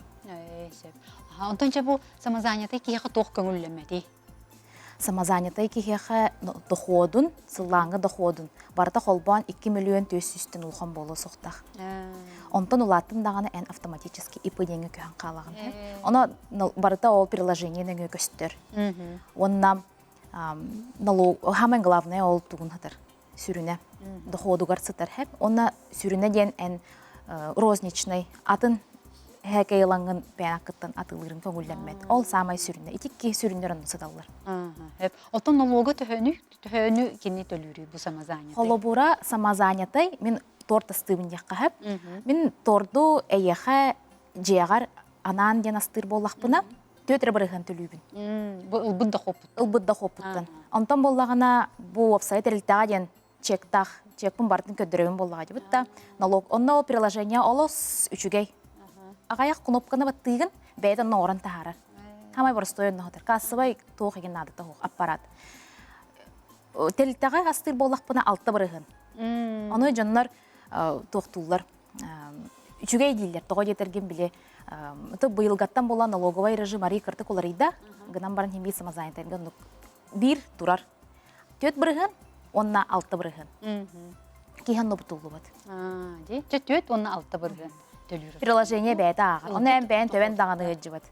Сөп. Онтон чэ бу самозанятай киһиэхэ туох көҥүллэммэтий? Самозанятай киһиэхэ доходун, сыллааҥҥы доходун барыта холбоон 2 миллион 400 улахан буолуо суохтаах. Онтон улааттын даҕаны эн автоматически ИП диэҥҥэ көһөн хаалаҕын. Оно барыта ол приложение нөҥүө көстөр. Уонна налог, самое главное ол тугун хатар сүрүнэ доходугар сытар хэп. Онна сүрүнэ диэн эн розничный атын хэкэй ылаҥҥын бэйэҥ атыылыырын көҥүллэммэт. Ол саамай сүрүнэ. Ити икки сүрүннэр онно сыталлар. Оттон налога төһөнү төһөнү кини төлүүрүй бу самозанятай? Холобура, самозанятай мин торт астыыбын диэххэ сөп. Мин торду эйиэхэ дьиэҕэр анаан диэн астыыр буоллахпына, түөрт эрэ бырыһыан төлүүбүн. Бу ылбыт дохуоппуттан. Ылбыт дохуоппуттан. Онтон буоллаҕына, бу уопсайа тэрилтэҕэ диэн чектаах, чекпун барытын көрдөрөбүн буоллаҕа дии да налог. Онно ол приложение олус үчүгэй. Аҕайах кнопканы баттыыгын, бэйэтэ онно оҥорон таһаарар. Хамай боростуой онно хотор. Кассовай туох игин наадата суох аппарат. Тэрилтэҕэ астыыр буоллахпына алта бырыһын. Ону дьоннор туохтууллар үчүгэй дииллэр. Тоҕо диэтэргин били быйылгаттан буолан налоговай режим арый кыртык уларыйда. Гынан баран химии самозанятайга оннук биир турар. Түөрт бырыһын уонна алта бырыһын. Киһи онно бутуллубат. Дии. Чэ түөрт уонна алта бырыһын төлүүр. Приложение бэйэтэ ааҕар. Ону эн бэйэн төбөн даҕаны ыалдьыбат.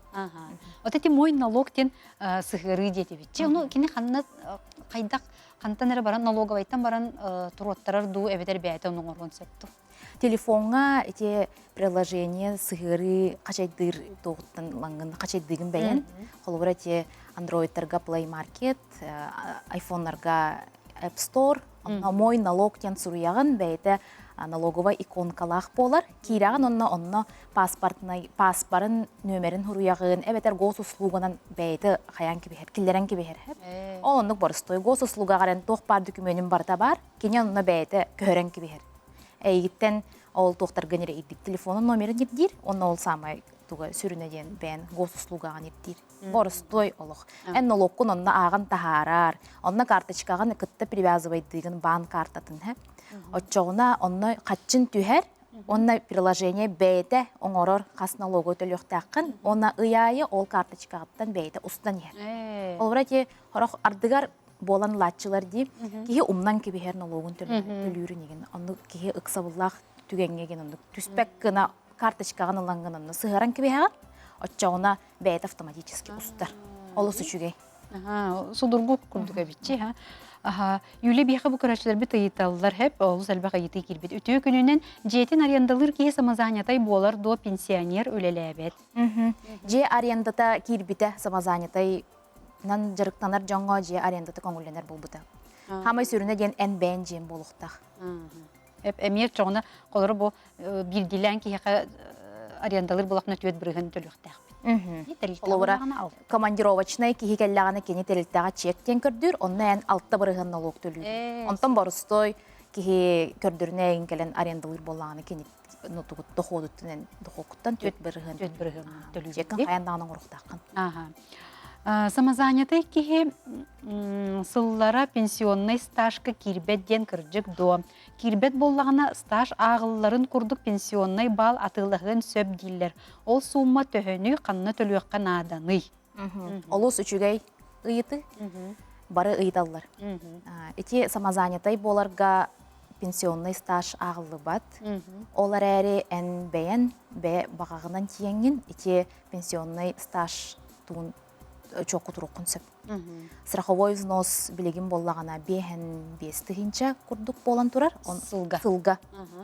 Вот эти мой налог диэн сыһыарыы диэтибит. Чэ, ону кини ханна хайдах хантан эрэ баран налоговайтан баран туруоттарар дуу эбэтэр бэйэтэ ону оҥоруон сөп дуу? Телефоҥҥа ити приложение сыһыарыы хачайдыыр туоҕуттан лаҥҥын хачайдыыгын бэйэн. Холобура ити андроидтарга Play Market, айфоннарга App Store, онно Мой налог диэн суруйаҕын, бэйэтэ налоговай иконкалаах буолар. Киирэҕин онно онно паспортнай паспорын нүөмэрин суруйаҕын, эбэтэр госуслуганан бэйэтэ хайаан кэбиһэр, киллэрэн кэбиһэр. Ол оннук боростуой госуслугаҕа эрэн туох баар дөкүмүөнүн барыта баар, кини онно бэйэтэ көһөрөн кэбиһэр. Эйигиттэн ол туохтаргын эрэ ирдик телефонун номерин ирдиир, онно ол самай туга сүрүнэ диэн бэйэн госуслугаҕын ирдиир. Боростуой олох. Эн нолуоккун онно ааҕан таһаарар, онно карточкаҕын кытта привязывайдыыгын баан картатын һэ. Оччоҕуна онно хаччын түһэр, уонна приложение бэйэтэ оҥорор хас налогу төлүөхтээххин, уонна ый аайы ол карточкаҕыттан бэйэтэ устан иһэр. Холобура ити сорох ардыгар буолан ылааччылар дии, киһи умнан кэбиһэр налогун төлүүрүн игин. Оннук киһи ыксабыллаах түгэҥҥэ игин оннук түспэк гына карточкаҕын ылаҥҥын онно сыһыаран кэбиһэҕин, оччоҕуна бэйэтэ автоматически устар. Олус үчүгэй. Судургу курдук эбитчи. Аха, Юлия биһиэхэ бу көрөөччүлэрбит ыйыталлар хэп, олус элбэх ыйытыы киирбит. Үтүө күнүнэн дьиэтин арендалыыр киһи самозанятай буолар дуо пенсионер үлэлээбэт. Дьиэ арендата киирбитэ самозанятайынан дьарыктанар дьоҥҥо дьиэ арендата көҥүллэнэр буолбута. Хаамай сүрүнэ диэн эн бэйэн дьиэн буолуохтаах. Эмиэ чоҕуна холоро бу биирдиилээн киһиэхэ арендалыыр буолахна түөрт бырыһын төлүөхтээхпит. Холобура, командировочнай киһи кэллэҕинэ кини тэрилтэҕэ чек диэн көрдүүр, онно эн алта бырыһын нолуок төлүүр. Онтон борустой киһи көрдөрүнэ эйин кэлэн арендалыыр буоллаҕына кини доходуттан дохуокуттан түөрт бырыһын түөрт бырыһын төлүүр. Чеккин хайан даҕаны оҥоруохтааххын. Самозанятай киһи сыллара пенсионнай стажка киирбэт диэн кырдьык дуо? Киирбэт буоллаҕына, стаж ааҕылларын курдук пенсионнай баал атыылаһыан сөп дииллэр. Ол суумма төһөнүй, ханна төлүөххэ нааданый? Олус үчүгэй ыйытыы. Бары ыйыталлар. Ити самозанятай буоларга пенсионный стаж ааҕыллыбат. Ол эрээри эн бэйэн бэйэ баҕаҕынан тиийэҥҥин ити пенсионный стаж тугун чуокку туруоххун сөп. Страховой взнос билигин буоллаҕына биэһэн биэс тыһыынча курдук буолан турар. Сылга. Сылга.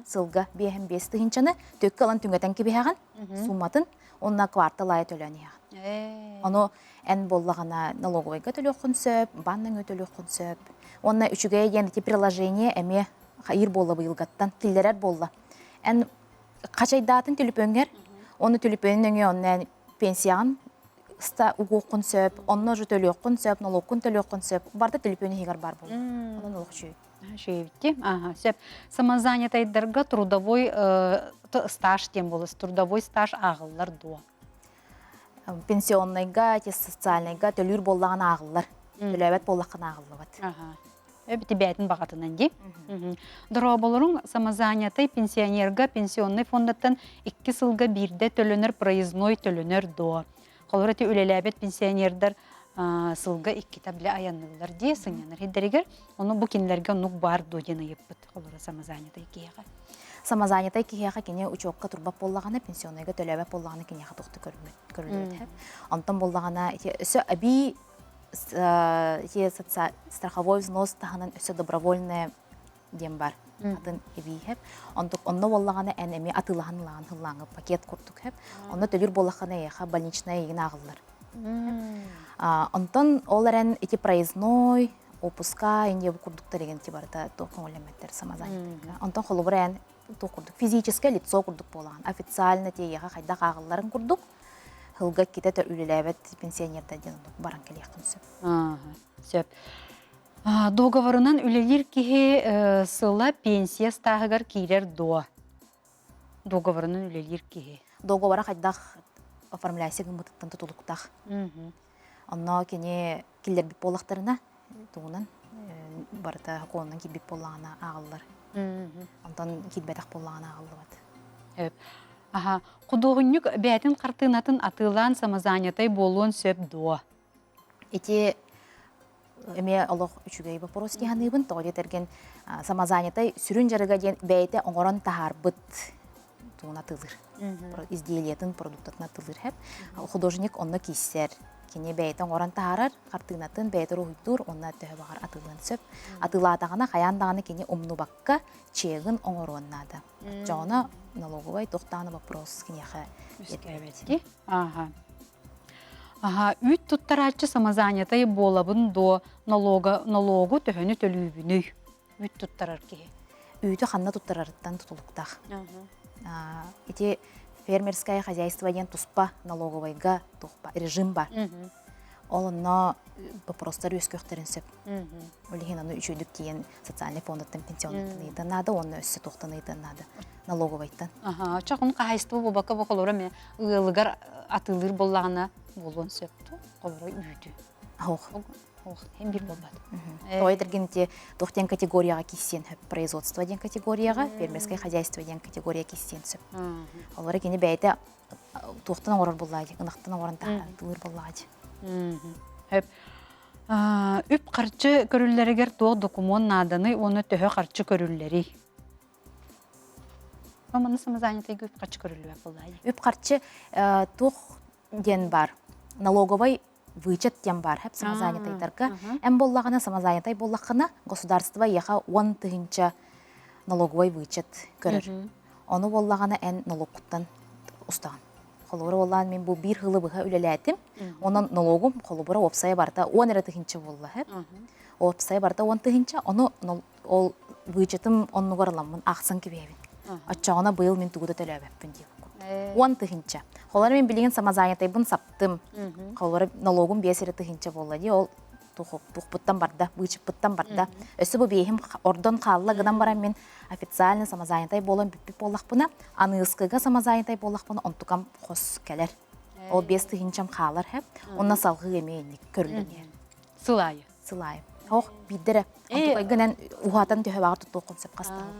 Сылга биэһэн биэс тыһыынчаны төккө ылан түҥэтэн кэбиһэҕин сумматын уонна квартал аайы төлөөн иһэҕин. Ону эн буоллаҕына налоговайга төлүөххүн сөп, баан төлүөххүн сөп. Уонна үчүгэй диэн ити приложение эмиэ хайыр буолла быйылгаттан киллэрэр буолла. Эн хачайдаатын түлүпүөҥҥэр, оны түлүпүөнүн өҥө онно пенсияҕын ста угуоххун сөп, онно уже төлүөххүн сөп, нолуоккун төлүөххүн сөп. Барыта төлөпүөн иһигэр баар буолла. Онон олох үчүгэй. Үчүгэйбитти. Ага, сөп. Самозанятайдарга трудовой стаж диэн буолар. Трудовой стаж ааҕыллар дуо? Пенсионнайга, социальнайга төлүүр буоллаҕына ааҕыллар. Төлөөбөт буоллаххына ааҕыллыбат. Ага. Эбити бээтин баҕатынан дии. Дорооболоруҥ самозанятай пенсионерга пенсионный фондаттан икки сылга биирдэ төлөнөр проездной төлөнөр дуо? Холобур ити үлэлээбэт пенсионердар сылга иккитэ бile айанныыллар дии сынньанар сирдэригэр. Ону бу кинилэргэ оннук баар дуо диэн ыйыппыт. Холобура самозанятай киһиэхэ. Самозанятай киһиэхэ кини учуокка турбат буоллаҕына, пенсионнайга төлөөбөт буоллаҕына киниэхэ туохта көрүллүбэт. Онтон буоллаҕына өссө эбии страховой взнос таһынан өссө добровольное диэн бар атын эбииһэп онтук онно буоллаҕына эн эмиэ атыылаһан ылаҕын һыллааҥы пакет курдук хэп онно төлүүр буоллаххына эйиэхэ больничная эйигин ааҕыллар онтон ол эрэн ити проездной отпуска инде курдуктар деген ти барыта туох көҥүллэммэттэр самозанятыйга онтон холобура эн туох курдук физическое лицо курдук буолаҕын официально тиэйиэхэ хайдах ааҕылларын курдук сылга иккитэ үлэлээбэт пенсионердар диэн оннук баран кэлиэххин сөп. Сөп. Договорынан үлэлиир киһи сыла пенсия стааһыгар киирэр дуо? Договорынан үлэлиир киһи. Договора хайдах оформляйся гыммытыттан тутулуктаах. Онно кини киллэрбит буоллахтарына тугунан барыта сокуонунан киирбит буоллаҕына ааҕыллар. Онтон киирбэтэх буоллаҕына ааҕыллыбат. Аха, худуоһунньук бэйэтин хартыынатын атыылаан самозанятай буолуон сөп дуо? Ити эмиэ олох үчүгэй вопрос дии саныыбын. Тоҕо диэтэргин самозанятай сүрүн дьарыга диэн бэйэтэ оҥорон таһаарбыт тугун атыылыыр. Изделиетын, продуктатын атыылыыр хэп. Художник онно кииссэр. Кини бэйэтэ оҥорон таһаарар, хартыынатын бэйэтэ уруһуйдуур, уонна төһө баҕар атыылыан сөп. Атыылаатаҕына хайаан даҕаны кини умнубакка чегын оҥоруон наада. Оччоҕуна налоговай туох даҕаны вопрос киниэхэ үөскээбэт. Ааха. Аха, үүт туттарааччы самозанятай буолабын дуо, налога, налогу төһөнү төлүүбүнүй? Үүт туттарар киһи. Үүтү ханна туттарарыттан тутулуктаах. Ити фермерское хозяйство диэн туспа налоговайга туспа режим бар. Ол онно вопростар үөскүөхтэрин сөп. Ол иһин ону үчүгдүк тиийэн социальный фондаттан пенсионнаттан ыйытан наада, уонна өссө туохтан ыйытан наада налоговайтан. Аха, чоҕун хаһайыстыба буолбакка бу холоро эмэ ыалыгар атыылыыр буоллаҕына буолуон сөп ту холоро үүтү. Ох. Ох, hem bir буолбат. Тоҕо этэргин ити туох диэн категорияҕа киирсиэн сөп производство диэн категорияҕа, фермерское хозяйство диэн категория киирсиэн сөп. Олору кини бэйэтэ туохтан оҥорор буоллаҕа дии, ынахтан оҥорон таһаартыыр буоллаҕа дии. Хөп. Үп-харчы көрүллэригэр туох докумуон нааданый уонна төһө харчы көрүллэрий? Манна самозанятыйга үп-харчы көрүллүбэт буоллаҕа дии. Үп-харчы туох диэн бар. Налоговай вычет диэн бар хэп самозанятыйдарга. Эн буоллаҕына самозанятай буоллаххына государство эйиэхэ 10 тыһыынча налоговай вычет көрөр. Ону буоллаҕына эн налогкуттан устаҕын. Холобура буоллаан мин бу биир сылы быһа үлэлээтим. Онон налогум холобура уопсайа барыта 10 эрэ тыһыынча буолла хэп. Уопсайа барыта 10 тыһыынча. Ону ол вычетым оннугар ыламмын аахсан кэбиһэбин. Оччоҕуна быйыл мин тугу да төлөөбөппүн диир курдук. 10 тыһыынча. Холобура мин билигин самозанятайбын саптым. Холобура налогум 5 эрэ тыһыынча буолла дии. Ол тухпуттан барда, вычеппыттан барда. Өссө бу биэһим ордон хаалла гынан баран мин официально самозанятай буолан бүппүт буоллахпына, аныыскыга самозанятай буоллахпына онтукам хос кэлэр. Ол 5 тыһыынчам хаалар хэп. Онно салгыы эмиэ инник көрүллэн Сыл аайы. Сыл аайы. Ох, биирдэрэ. Онтукайгынан уһаатан төһө баҕар туттуоххун сөп хастаһын.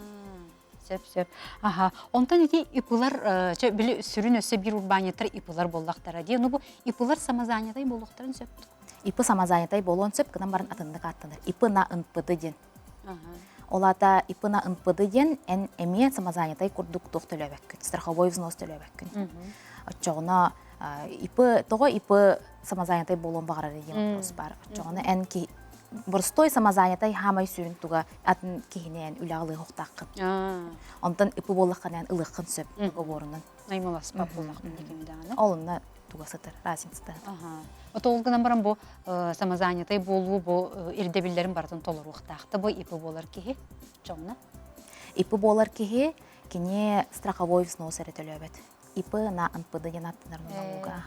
Сөп, сөп. Аха. Онтон ити ИП-лар, чэ, били сүрүн өссө биир урбаанньыттар ИП-лар буоллахтара дии. Ну бу ИП-лар самозанятай буолуохтарын сөп. ИП самозанятай буолуон сөп, гынан баран атыннык ааттанар. ИП на НПД диэн. Ол аата ИП на НПД диэн эн эмиэ самозанятай курдук туох төлөөбөккүн, страховой взнос төлөөбөккүн. Оччоҕуна ИП тоҕо ИП самозанятай буолуон баҕарар диэн вопрос баар. Оччоҕуна эн боростой самозанятай хаамай сүрүн туга атын киһини эн үлэҕэ ылыахтааххын. Онтон ИП буоллаххына эн ылыаххын сөп договорунан. Наймыласпат буоллахпын дикими даҕаны. Ол онно туга сытар, разницата. Ото ол гынан баран бу самозанятай буолуу бу ирдэбиллэрин барытын толоруохтаахта бу ИП буолар киһи чоҥна. ИП буолар киһи кини страховой взнос эрэ төлөөбөт. ИП на НПД диэн аттанар налога.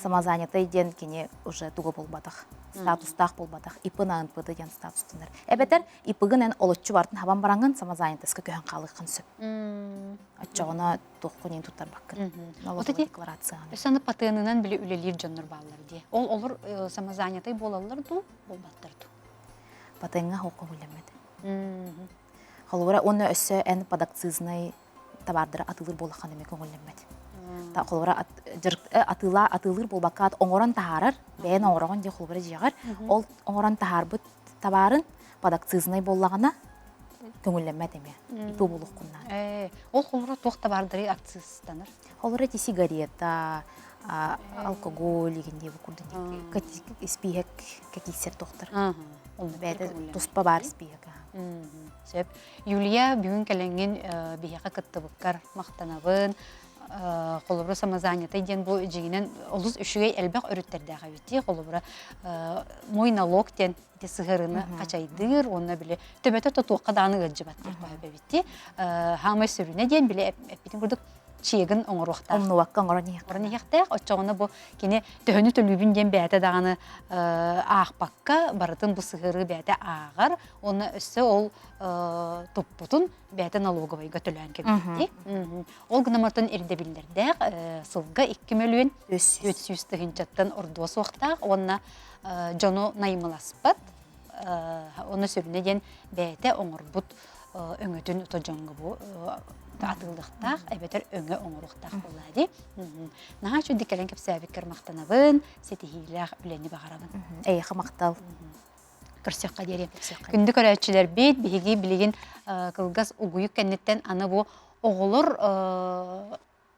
Самозанятай диэн кини уже туга буолбатах, статустаах буолбатах. ИП на НПД диэн статустанар. Эбэтэр ИП-гын эн олоччу бартын хабан бараҥын самозанятоска көһөн хаалыаххын сөп. Оччоҕуна туоххун иин туттарбаккын. Налоговая декларацияны. Өссө аны патенынан били үлэлиир дьоннор бааллар дии. Ол олор самозанятай буолаллар дуу, буолбаттар дуу? Патеҥҥа хоққо үлэммэт. Холобура, уонна өссө эн подакцизнай табаардары атыылыыр буоллаххына эмиэ көҥүллэммэт. Холобура, атыылаа атыылыыр буолбакка оҥорон таһаарар, бэйэн оҥороҕун дии холобура дьиэҕэр, ол оҥорон таһаарбыт табаарын подакцизнай буоллаҕына көҥүллэммэт эмиэ. ИП буолуоххун наада. Ол холобура туох табаардары акцизтанар? Холобура ити сигарета, алкоголь игин диэбит курдук испииһэк кэкиисэр тохтор. Бэйэтэ туспа баар испииһэк. Сөп. Юлия, бүгүн кэлэҥҥин биһиэхэ кыттыбыккар махтанабын. Холобура, самозанятай диэн бу дьиҥинэн олус үчүгэй элбэх өрүттэрдээх эбит дии. Холобура, мой налог диэн ити сыһыарыны хачайдыыр уонна били төбөтө тотуохха даҕаны ыалдьыбат диэх эбит дии. Хаамай сүрүнэ диэн били эппитин курдук чиэгин оҥоруохтаах. Умнубакка оҥорон иһиэхтээх. иһиэхтээх. Оччоҕуна бу кини төһөнү төлүүбүн диэн бэйэтэ даҕаны аахпакка барытын бу сыһыарыы бэйэтэ ааҕар уонна өссө ол туппутун бэйэтэ налоговайга төлөөн кэбиһэрдии. Ол гынан мартан ирдэбиллэрдээх сылга 2 мөлүйүөн 300 тыһыынчаттан ордуо суохтаах уонна дьону наймыласпат Оны сүрүнэ диэн бэйэтэ оҥорбут өҥөтүн ото дьоҥҥо бу атыылыахтаах эбэтэр өҥө оҥоруохтаах буоллаа дии. Наһаа үчүгдүк кэлэн кэпсээбиккэр махтанабын, ситиһиилээх үлэни баҕарабын. Эйиэхэ махтал. Көрсүөххэ диэри. Күндү көрөөччүлэрбит, биһиги билигин кылгас угуйук кэнниттэн аны бу оҕолор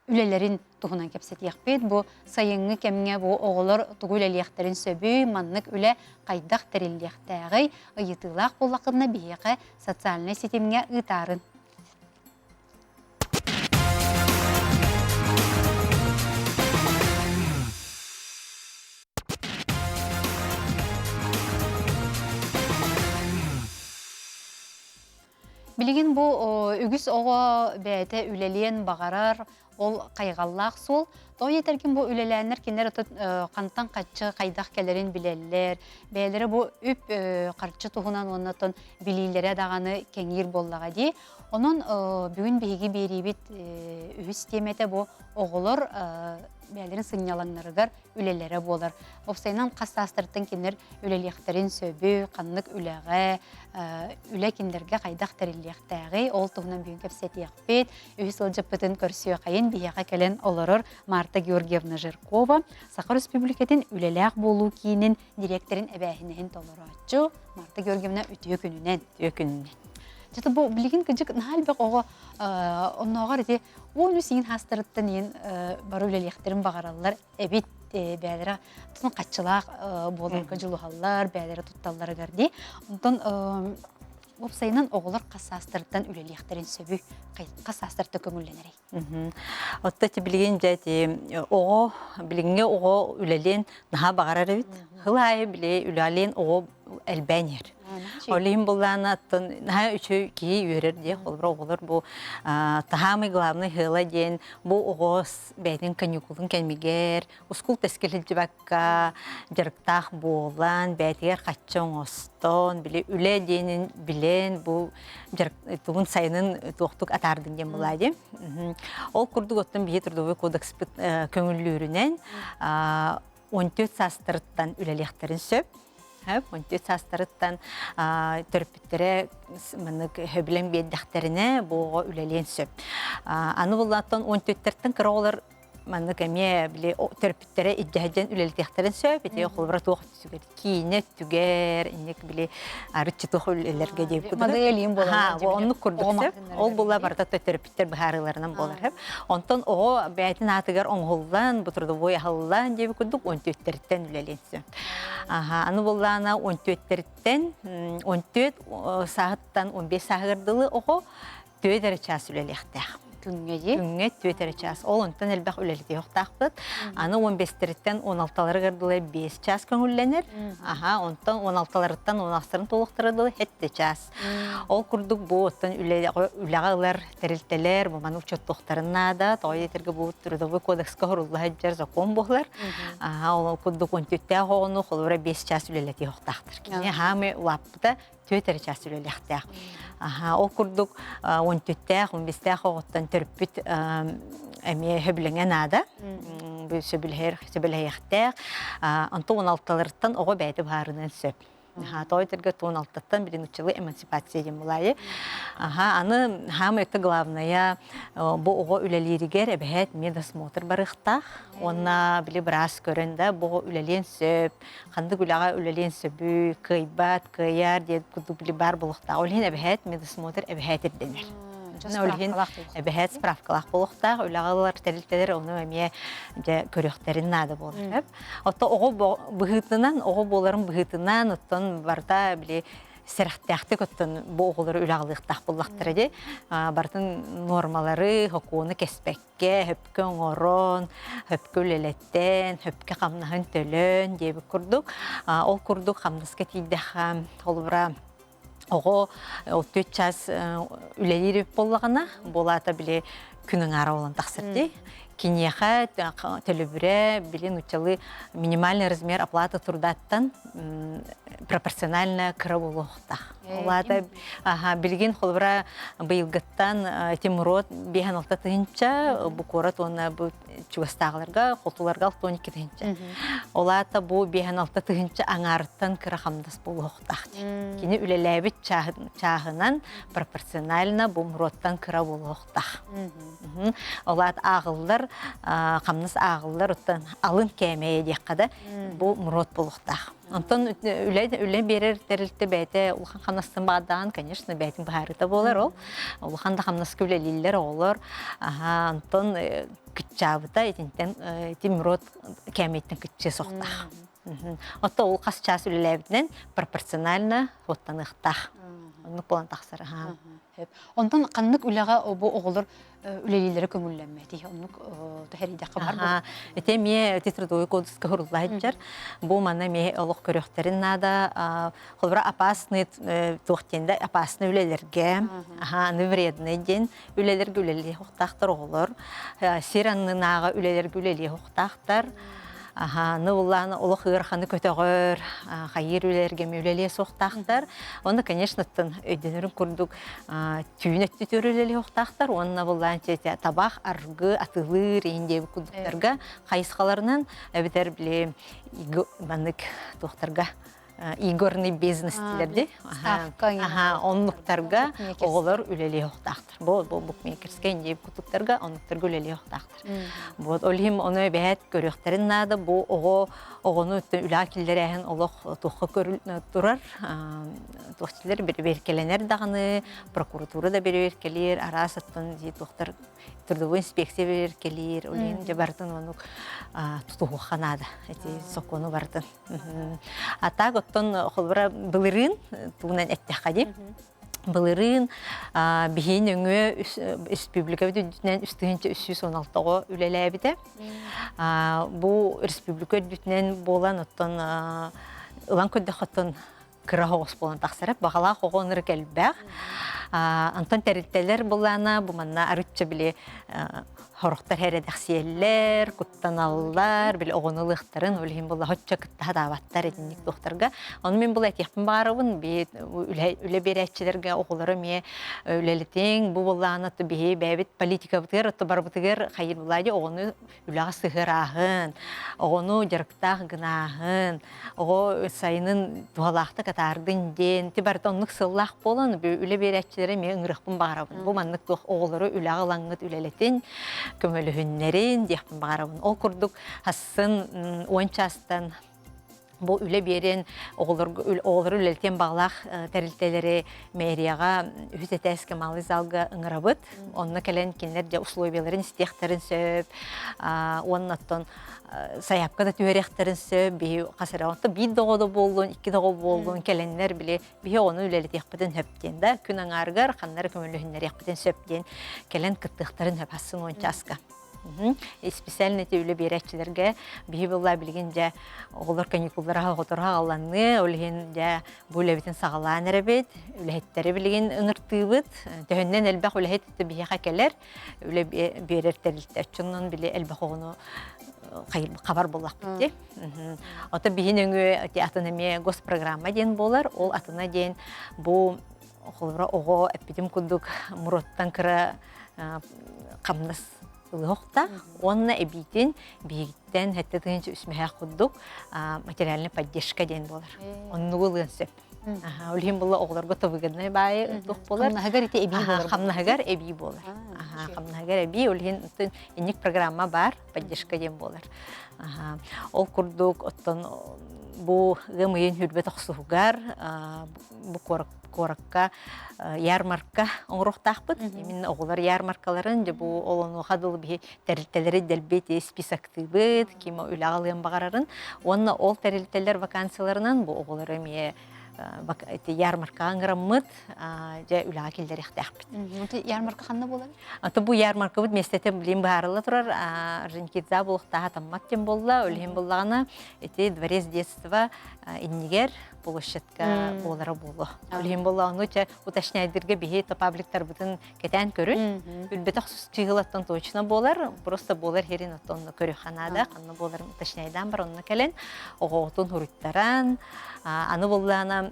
үлэлэрин туһунан кэпсэтиэхпит. Бу сайыҥҥы кэмҥэ бу оҕолор тугу үлэлиэхтэрин сөбүй, маннык үлэ хайдах тэриллиэхтээҕий ыйытыылаах буоллаххытына биһиэхэ социальнай ситимҥэ ыытаарын. Билигин бу үгүс оҕо бэйэтэ үлэлиэн баҕарар, ол хайҕаллаах суол. Тоҕо диэтэргин бу үлэлээннэр кинилэр хантан хаччы хайдах кэлэрин билэллэр, бэйэлэрэ бу үп харчы туһунан уонна оттон билиилэрэ даҕаны кэҥиир буоллаҕа дии. Онон бүгүн биһиги биэриибит үһүс тиэмэтэ бу оҕолор бэйэлэрин сынньалаҥнарыгар үлэлэрэ буолар. Уопсайынан хас саастарыттан кинилэр үлэлиэхтэрин сөбүй, ханнык үлэҕэ, үлэ кинилэргэ хайдах тэриллиэхтээҕий, ол туһунан бүгүн кэпсэтиэхпит. Үһүс ыалдьыппытын көрсүөххэйин биһиэхэ кэлэн олорор Марта Георгиевна Жиркова, Саха Өрөспүүбүлүкэтин үлэлээх буолуу киинин дириэктэрин эбээһинэһин толорооччу. Марта Георгиевна үтүө күнүнэн. Үтүө күнүнэн. Дьэ бу билигин кыдьык наһаа элбэх оҕо оннооҕор ити 13 иин хаастарыттан иин бары үлэлиэхтэрин баҕараллар эбит бэйэлэрэ тутун хаччылаах буоларга дьулуһаллар бэйэлэрэ тутталларыгар дии онтон уопсайынан оҕолор хас саастарыттан үлэлиэхтэрин сөбүй хас саастарыттан көҥүллэнэрий Отто ити билигин дьэ ити оҕо билиҥҥи оҕо үлэлиэн наһаа баҕарар эбит. Сыл аайы били үлэлиэн оҕо элбээн иһэр. Ол иһин буллаана оттон наһаа үчүгэй киһи үөрэр диye холобура оҕолор бу таһаамый главный сыала диэн бу оҕо бэйэтин каникулун кэмигэр ускул тэскил сылдьыбакка дьарыктаах буолан бэйэтигэр хаччы оҥостон били үлэ диэнин билэн бу тугун сайынын туохтук атаардын диэн булаа диэн. Ол курдук оттон биһи трудовой кодекспыт көҥүллүүрүнэн 14 саастарыттан үлэлиэхтэрин сөп. 14 саастарыттан төрөппүттэрэ маннык сөбүлэҥ биэрдэхтэринэ бу оҕо үлэлиэн сөп. Аны буллааттан 14-тэн кыра оҕолор маннык эмиэ били төрөппүттэрэ илдьэһдьэн үлэлэтиэхтэрин сөп. Ити холобура туох өттүгэр киинэ өттүгэр инник били арыччы туох үлэлэргэ диэбит курдук. Моделиин буолар. Оннук курдук сөп. Ол була барыта төрөппүттэр быһаарыыларынан буолар. Онтон оҕо бэйэтин аатыгар оҥоһуллан, бу трудовой аһыллан диэбит курдук 14-тэн үлэлиэн сөп. Аны буллаана 14-тэн 14 сааһыттан 15 сааһыгар дылы оҕо түөрт эрэ чаас үлэлиэхтээх. Күҥҥэ дии? Күҥҥэ түөрт эрэ чаас. Ол онтон элбэх үлэлэтиэхтаахпыт. Аны 15-тэриттэн 16-ларыгар дылы 5 чаас көҥүллэнэр. Аха, онтон 16-ларыттан 16-ларын толуктара дылы 7 чаас. Ол курдук бу оттон үлэҕэ ылар тэрилтэлэр бу маны учуоттуохтарын наада. Тоҕо диэтэргэ бу трудовой кодекска сурулла сылдьар закон буолар. Аха, ол курдук 14-тээх оҕону холобура 5 чаас үлэлэтиэхтаахтар. Кини хаамы улааппыта түөрт эрэ чаас үлэлиэхтээх. Аха, ол курдук 14-тээх, 15-тээх оҕоттон төрөппүт эмиэ сөбүлэҥэ наада. Бу сөбүлэһэр, сөбүлэһиэхтээх. Онтон 16-ларыттан оҕо бэйэтэ быһаарыныан сөп. Аха, тоҕо этэргэ 16-тан билин уччалы эмансипация диэн булаайы. Аха, аны хаама это главное бу оҕо үлэлииригэр эбэһээт медосмотр барыахтаах. Уонна били быраас көрөн да бу оҕо үлэлиэн сөп, ханнык үлэҕэ үлэлиэн сөбүй, кыайбат, кыайар диэн курдук били баар буолуохтаах. Ол иһин эбэһээт медосмотр эбэһээт ирдэнэр. Ол иһин эбэһээт справкалаах буолуохтаах, үлэҕэ ылар тэрилтэлэр ону эмиэ дьэ көрүөхтэрин наада буолар. Отто оҕо быһыытынан, оҕо буоларын быһыытынан, оттон барыта били сэрэхтээхтик оттон бу оҕолору үлэҕэ ылыахтаах буоллахтара дии. Барытын нуормалары, сокуону кэспэккэ сөпкө оҥорон, сөпкө үлэлэтэн, сөпкө хамнаһын төлөөн диэбит курдук. Ол курдук хамнаска тиийдэххэ, холобура, оҕо 34 час үлэлиир буоллаҕына, буолаата били күн аҥаара буолан тахсар дии. Киниэхэ төлөбүрэ били нууччалыы минимальный размер оплаты трудаттан пропорционально кыра буолуохтаах. Ол аата билигин холобура быйылгыттан Тимурот 56 тыһыынча, бу куорат уонна бу чугастааҕыларга хотуларга 62 тыһыынча. Ол аата бу 56 тыһыынча аҥаарыттан кыра хамнас буолуохтаах. Кини үлэлээбит чааһынан пропорционально бу муруоттан кыра буолуохтаах. Ол аата ааҕыллар, хамнас ааҕыллар, оттон алын кээмэйэ диэххэ да бу муруот буолуохтаах. Онтон үлэ, үлэ биэрэр тэрилтэ бэйэтэ улахан хамнастан баардаан, конечно, бэйэтин быһаарыыта буолар ол. Улахан да хамнаска үлэлииллэр оҕолор. Аха, онтон кыччаабыта итинтэн тимирот кээмэйтэн кыччыа суохтаах. Оттон ол хас чаас үлэлээбитинэн пропорционально суоттаныахтаах. Оннук буолан тахсар. Онтон ханнык үлэҕэ бу оҕолор үлэлииллэрэ көҥүллэммэтий? Оннук тэһэрийдэххэ бар буолуо. Ити эмиэ ити трудовой кодекска суруллаһыджар. Бу манна эмиэ олох көрүөхтэрин наада. Холобура опасный туох диэн да опасный үлэлэргэ, аны вредный диэн үлэлэргэ үлэлиэх оҕолор. Сир аннынааҕы үлэлэргэ үлэлиэх охтаахтар. Аһааны улаан олох ыараханы көтөҕөр, хайыыр үлэлэргэ үлэлиэ суохтаахтар. Онно, конечно, оттон өйдөнөрүн курдук түүн өттүтүөр үлэлиэ суохтаахтар. Уонна буллаан табах, аргы, атылыыр, иин диэбит курдуктарга хайысхаларынан эбэтэр били маннык туохтарга игорный бизнес диилэр Аха, оннуктарга оҕолор үлэлиэ охтаахтар. Бу бу букмекерскэй диэбит кутуктарга оннуктарга үлэлиэ охтаахтар. Вот ол иһин ону эбэһээт көрүөхтэрин наада бу оҕо оҕону үлэҕэ киллэрээһин олох туохха турар туох дилэр бэрэбиэркэлэнэр даҕаны прокуратура да бэрэбиэркэлиир араас аттан дии туохтар трудовой инспекция бэрэбиэркэлиир ол иһин дьэ барытын оннук тутуһуохха наада эти сокуону барытын. А так оттон холобура былырыын тугунан эттэххэ дии былырыын биһиин өҥүө республикабыт үрдүнэн 3316 үлэлээбитэ. Бу республика үрдүнэн буолан оттон ылан көрдөхөттөн кыра оҕус буолан тахсара. Баҕалаах оҕо ынырык элбэх. Онтон тэрилтэлэр булаана бу манна арычча били хорохтор эрэдэхсийэллэр, куттаналлар, били оҕону ылыахтарын, ол иһин була хоччо кытта хатаабаттар итинник туохтарга. Ону мин була этиэхпин баарабын, би үлэ биэрээччилэргэ оҕолоро эмиэ үлэлитиҥ, бу буоллаҕына биһи бэйэбит политикабытыгар, отто барбытыгар хайыр булаадьы оҕону үлэҕэ сыһыарааһын, оҕону дьарыктаах гынааһын, оҕо сайынын туһалаахтык атаардын диэн ти барыта оннук сыллаах буолан үлэ биэрээччилэрэ эмиэ ыҥырыахпын баҕарабын. Бу маннык туох оҕолору үлэҕэ ылаҥҥыт үлэлэтин, көмөлөһүннэрин диэхпин баҕарабын. Ол курдук хассын уон чаастан бу үлэ биэрэн оҕолорго оҕолору үлэлэтиэн баҕалаах тэрилтэлэри мэрияҕа үһүс этээскэ малый залга ыҥырабыт. Онно кэлэн кинилэр дьэ условияларын истиэхтэрин сөп уонна оттон сайаапка да түһэриэхтэрин сөп биһи хас эрэ онто биир да оҕо да буоллун икки да оҕо буоллун кэлэннэр били биһи оҕону үлэлэтиэхпитин сөп диэн да күн аҥаарыгар ханна эрэ көмөлөһүннэриэхпитин сөп диэн кэлэн кыттыахтарын сөп хассын уон чааска. Специально эти үлэ биэрээччилэргэ биһи буолла билигин дьэ оҕолор каникуллара оҕоторо аҕалланны, ол иһин дьэ бу үлэбитин саҕалаан эрэбит, үлэһиттэри билигин ыҥыртыыбыт. Төһөннөн элбэх үлэһит биһиэхэ кэлэр, үлэ биэрэр тэрилтэ оччонон били элбэх оҕону хабар буоллахпыт дии. Ото биһи нөҥүө атын эмиэ госпрограмма диэн буолар, ол атына диэн бу холобура оҕо эппитим курдук муруоттан кыра хамнас ылыахтаах уонна эбиитин биһигиттэн сэттэ тыһыынча үс мөһөөх курдук материальная поддержка диэн буолар. Оннугу ылыан сөп. Ол иһин була оҕолорго выгодный баайы туох буолар. Хамнаһыгар ити эбии буолар. Хамнаһыгар эбии буолар. Хамнаһыгар эбии, ол иһин инник программа бар, поддержка диэн буолар. Ол курдук оттон бу ыам ыйын хүрбэ тохсуһугар бу куоракка ярмарка оҥоруохтаахпыт. Именно оҕолор ярмаркаларын дьэ бу ол онуоха дылы биһи тэрилтэлэри дэлби списоктыыбыт, ким үлэҕэ ылыан баҕарарын. Уонна ол тэрилтэлэр вакансияларынан бу оҕолору эмиэ ити ярмаркаҕа ыҥыраммыт дьэ үлэҕэ киллэриэхтээхпит. Ярмарка ханна буолар? Аты бу ярмаркабыт миэстэтэ билин быһаарылла турар Орджоникидзе буолуохтааҕа таммат диэн буолла. Ол иһин буллаҕына ити дворец детства иннигэр площадка буолара буолуо. Ол иһин буолла ону чэ уточняйдырга биһи пабликтарбытын кэтээн көрүн. Билбэтэх чыыһылаттан точно буолар, просто буолар херин оттон көрүөххэ наада, ханна буоларын уточняйдаан бар онно кэлэн оҕоҕутун хуруйтаран, аны буоллаана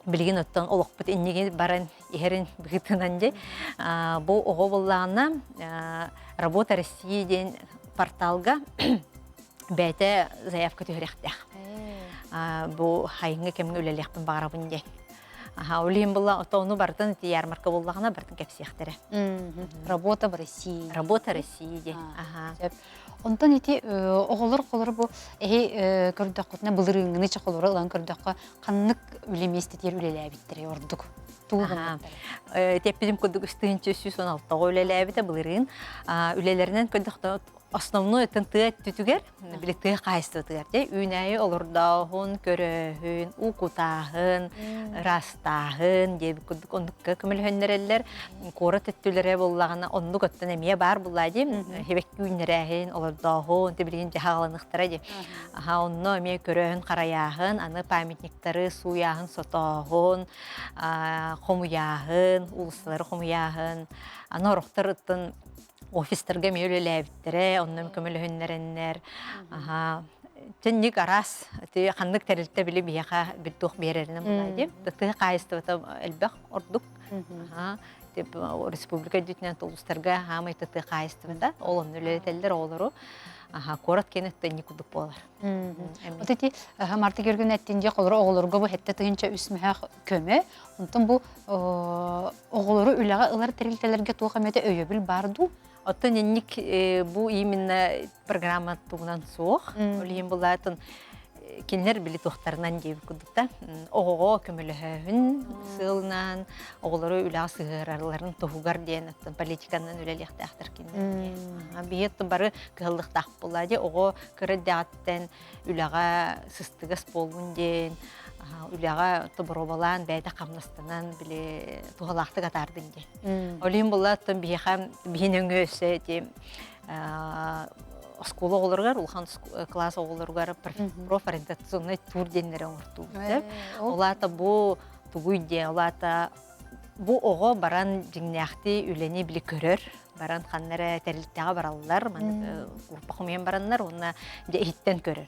билигин оттон олохпут иннигин баран иһэрин быһыытынан дьэ бу оҕо буоллаҕына Работа России диэн порталга бэйэтэ заявка түһэриэхтээх. Бу хайыҥҥы кэмҥэ үлэлиэхпин баҕарабын диэн. Аха, ол иһин буолла, ону барытын ити ярмарка буоллаҕына барытын кэпсиэхтэрэ. Работа в России. Работа России диэн. Аха. Онтон ити оҕолор холоро бу эһи көрдөххүтүнэ былырыыҥҥыны чохолору ылан көрдөххө ханнык үлэ миэстэтигэр үлэлээбиттэрэ ордук? Тугу Тэппитим курдук үс тыһыынча 316 үлэлээбитэ былырыын. Үлэлэринэн көрдөхтө. Основной өттүн тыа өттүтүгэр, били тыа хаһаайыстыбатыгар дьэ үүнээйи олордооһун, көрөөһүн, уу кутааһын, ыраастааһын диэбит курдук оннукка көмөлөһөннөрөллөр. Куорат өттүлэрэ буоллаҕына оннук өттүн эмиэ баар буллаа дии. Хибэкки үүннэрээһин, олордооһун, тибилигин дьаһаҕаланыхтара дии. Аха онно эмиэ көрөөһүн, харайааһын, аны памятниктары сууйааһын, сотооһун, хомуйааһын, уулуссалары хомуйааһын, аны орохтор ыттын офистарга эмиэ үлэлээбиттэрэ, онно көмөлөһүннэрэннэр, аха тэнник араас ханнык тэрилтэ били биһиэхэ туох биэрэринэн буолаа дии. Тыа хаһаайыстыбата элбэх ордук. Республика үрдүнэн улуустарга хаамай тыа хаһаайыстыбата ол онно үлэлэтэллэр оҕолору. Аха куорат киэнэ тэнник курдук буолар. Вот эти Марта Георгиевна эттин дии холоро оҕолорго бу хетте тыһынча үс мөһөх көмө. Онтон бу оҕолору үлэҕэ ылар тэрилтэлэргэ туох эмэтэ өйөбүл баар дуу? Оттон инник бу именно программа тугунан суох. Ол иһин булаатын кинилэр били туохтарынан диэбит курдук да оҕоҕо көмөлөһөөһүн сыалынан оҕолору үлэҕэ сыһыаралларын туһугар диэн оттон политиканан үлэлиэхтээхтэр кинилэр. Биһи бары кыһаллыахтаах буолла дии оҕо кыра эрдэҕиттэн үлэҕэ сыстыгас буоллун диэн үлэҕэ тоборуобалаан бэйэтэ хамнастанан били туһалаахтык атаардын диэн. Ол иһин буолла оттон биһиэхэ биһин өҥө өссө ити оскуола оҕолоругар, улахан кылаас оҕолоругар профориентационный тур диэннэри оҥортуубут. Ол аата бу тугуй диэн, ол аата бу оҕо баран дьиҥнээхтии үлэни били көрөр, баран ханна эрэ тэрилтэҕэ бараллар, маннык группа хомуйан бараннар уонна дьэ иһиттэн көрөр.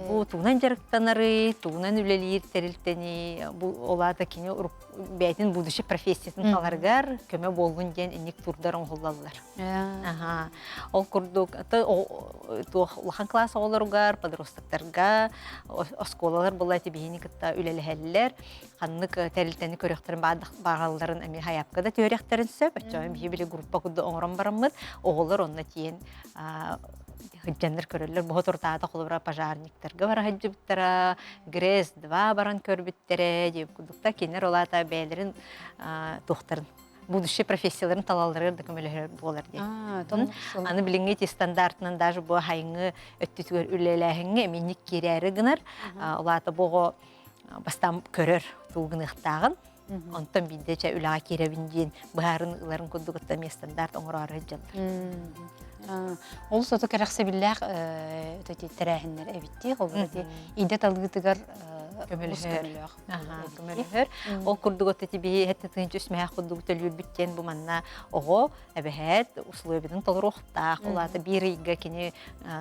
Бу тугунан дьарыктанарый, тугунан үлэлиир тэрилтэни, бу ол аата кини бэйэтин будущий профессиятын таларыгар көмө буоллун диэн инник турдар оҥоһуллаллар. Аха. Ол курдук туох улахан класс оҕолоругар, подростоктарга оскуолалар була тибиһини кытта үлэлэһэллэр. Ханнык тэрилтэни көрүөхтэрин баҕалларын эмиэ хайапка да түөрэхтэрин сөп. Оччоҕо биһи били группа курдук оҥорон бараммыт, оҕолор онно тиийэн сылдьаннар көрөллөр. Бу туртаата холобура пожарниктарга бара сылдьыбыттара, ГРЭС-2 баран көрбүттэрэ диэбит курдуктар. Кинилэр ол аата бэйэлэрин туохтарын будущий профессияларын талалларыгар да көмөлөһөр буолар диэн. Аны билиҥҥи ити стандартынан даже бу хайыҥҥы өттүтүгэр үлэлээһиҥҥэ эминник киирээри гынар. Ол аата бу оҕо бастаан көрөр тугу гыныахтааҕын, онтон биирдэ чэ үлэҕэ киирэбин диэн быһаарын ыларын курдук эмиэ стандарт оҥороору сылдьаллар. Ол сото кэрэхсэбиллээх тэрээһиннэр эбиттии, холобур ити идэ талыытыгар көмөлөһөр. Көмөлөһөр. Ол курдук от ити биһи хэттэ тыынчы үсмэһэх курдук төлүүрбүт диэн бу манна оҕо эбэһээт условиятын толоруохтаах. Ол аата биир ыйга кини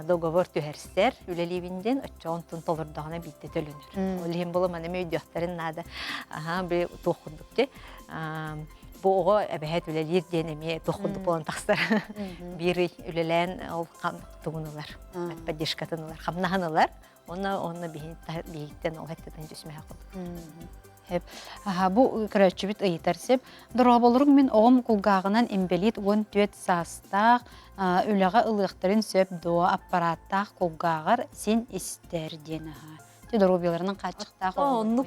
договор түһэрсэр үлэлиибин диэн оччоҕун толордоҕуна биирдэ төлөнөр. Ол иһин була маны өйдүөхтэрин наада. Аха би туох курдук ти. Бу оҕо эбэһээт үлэлиир диэн эмиэ туох курдук буолан тахсар. Биир ый үлэлээн ол тугун ылар, поддержкатын ылар, хамнаһын ылар. Онно онно биһиттэн ол эттэтин түсмэһэ курдук. Хэп. Аха, бу көрөөччүбүт ыйытар сеп. Дорооболоруҥ мин оҕом кулгааҕынан имбэлиит 14 саастаах үлэҕэ ылыахтарын сөп дуо аппарааттаах кулгааҕар син истэр диэн аха. Ти доруобуйаларынан хааччахтаах оҕолор.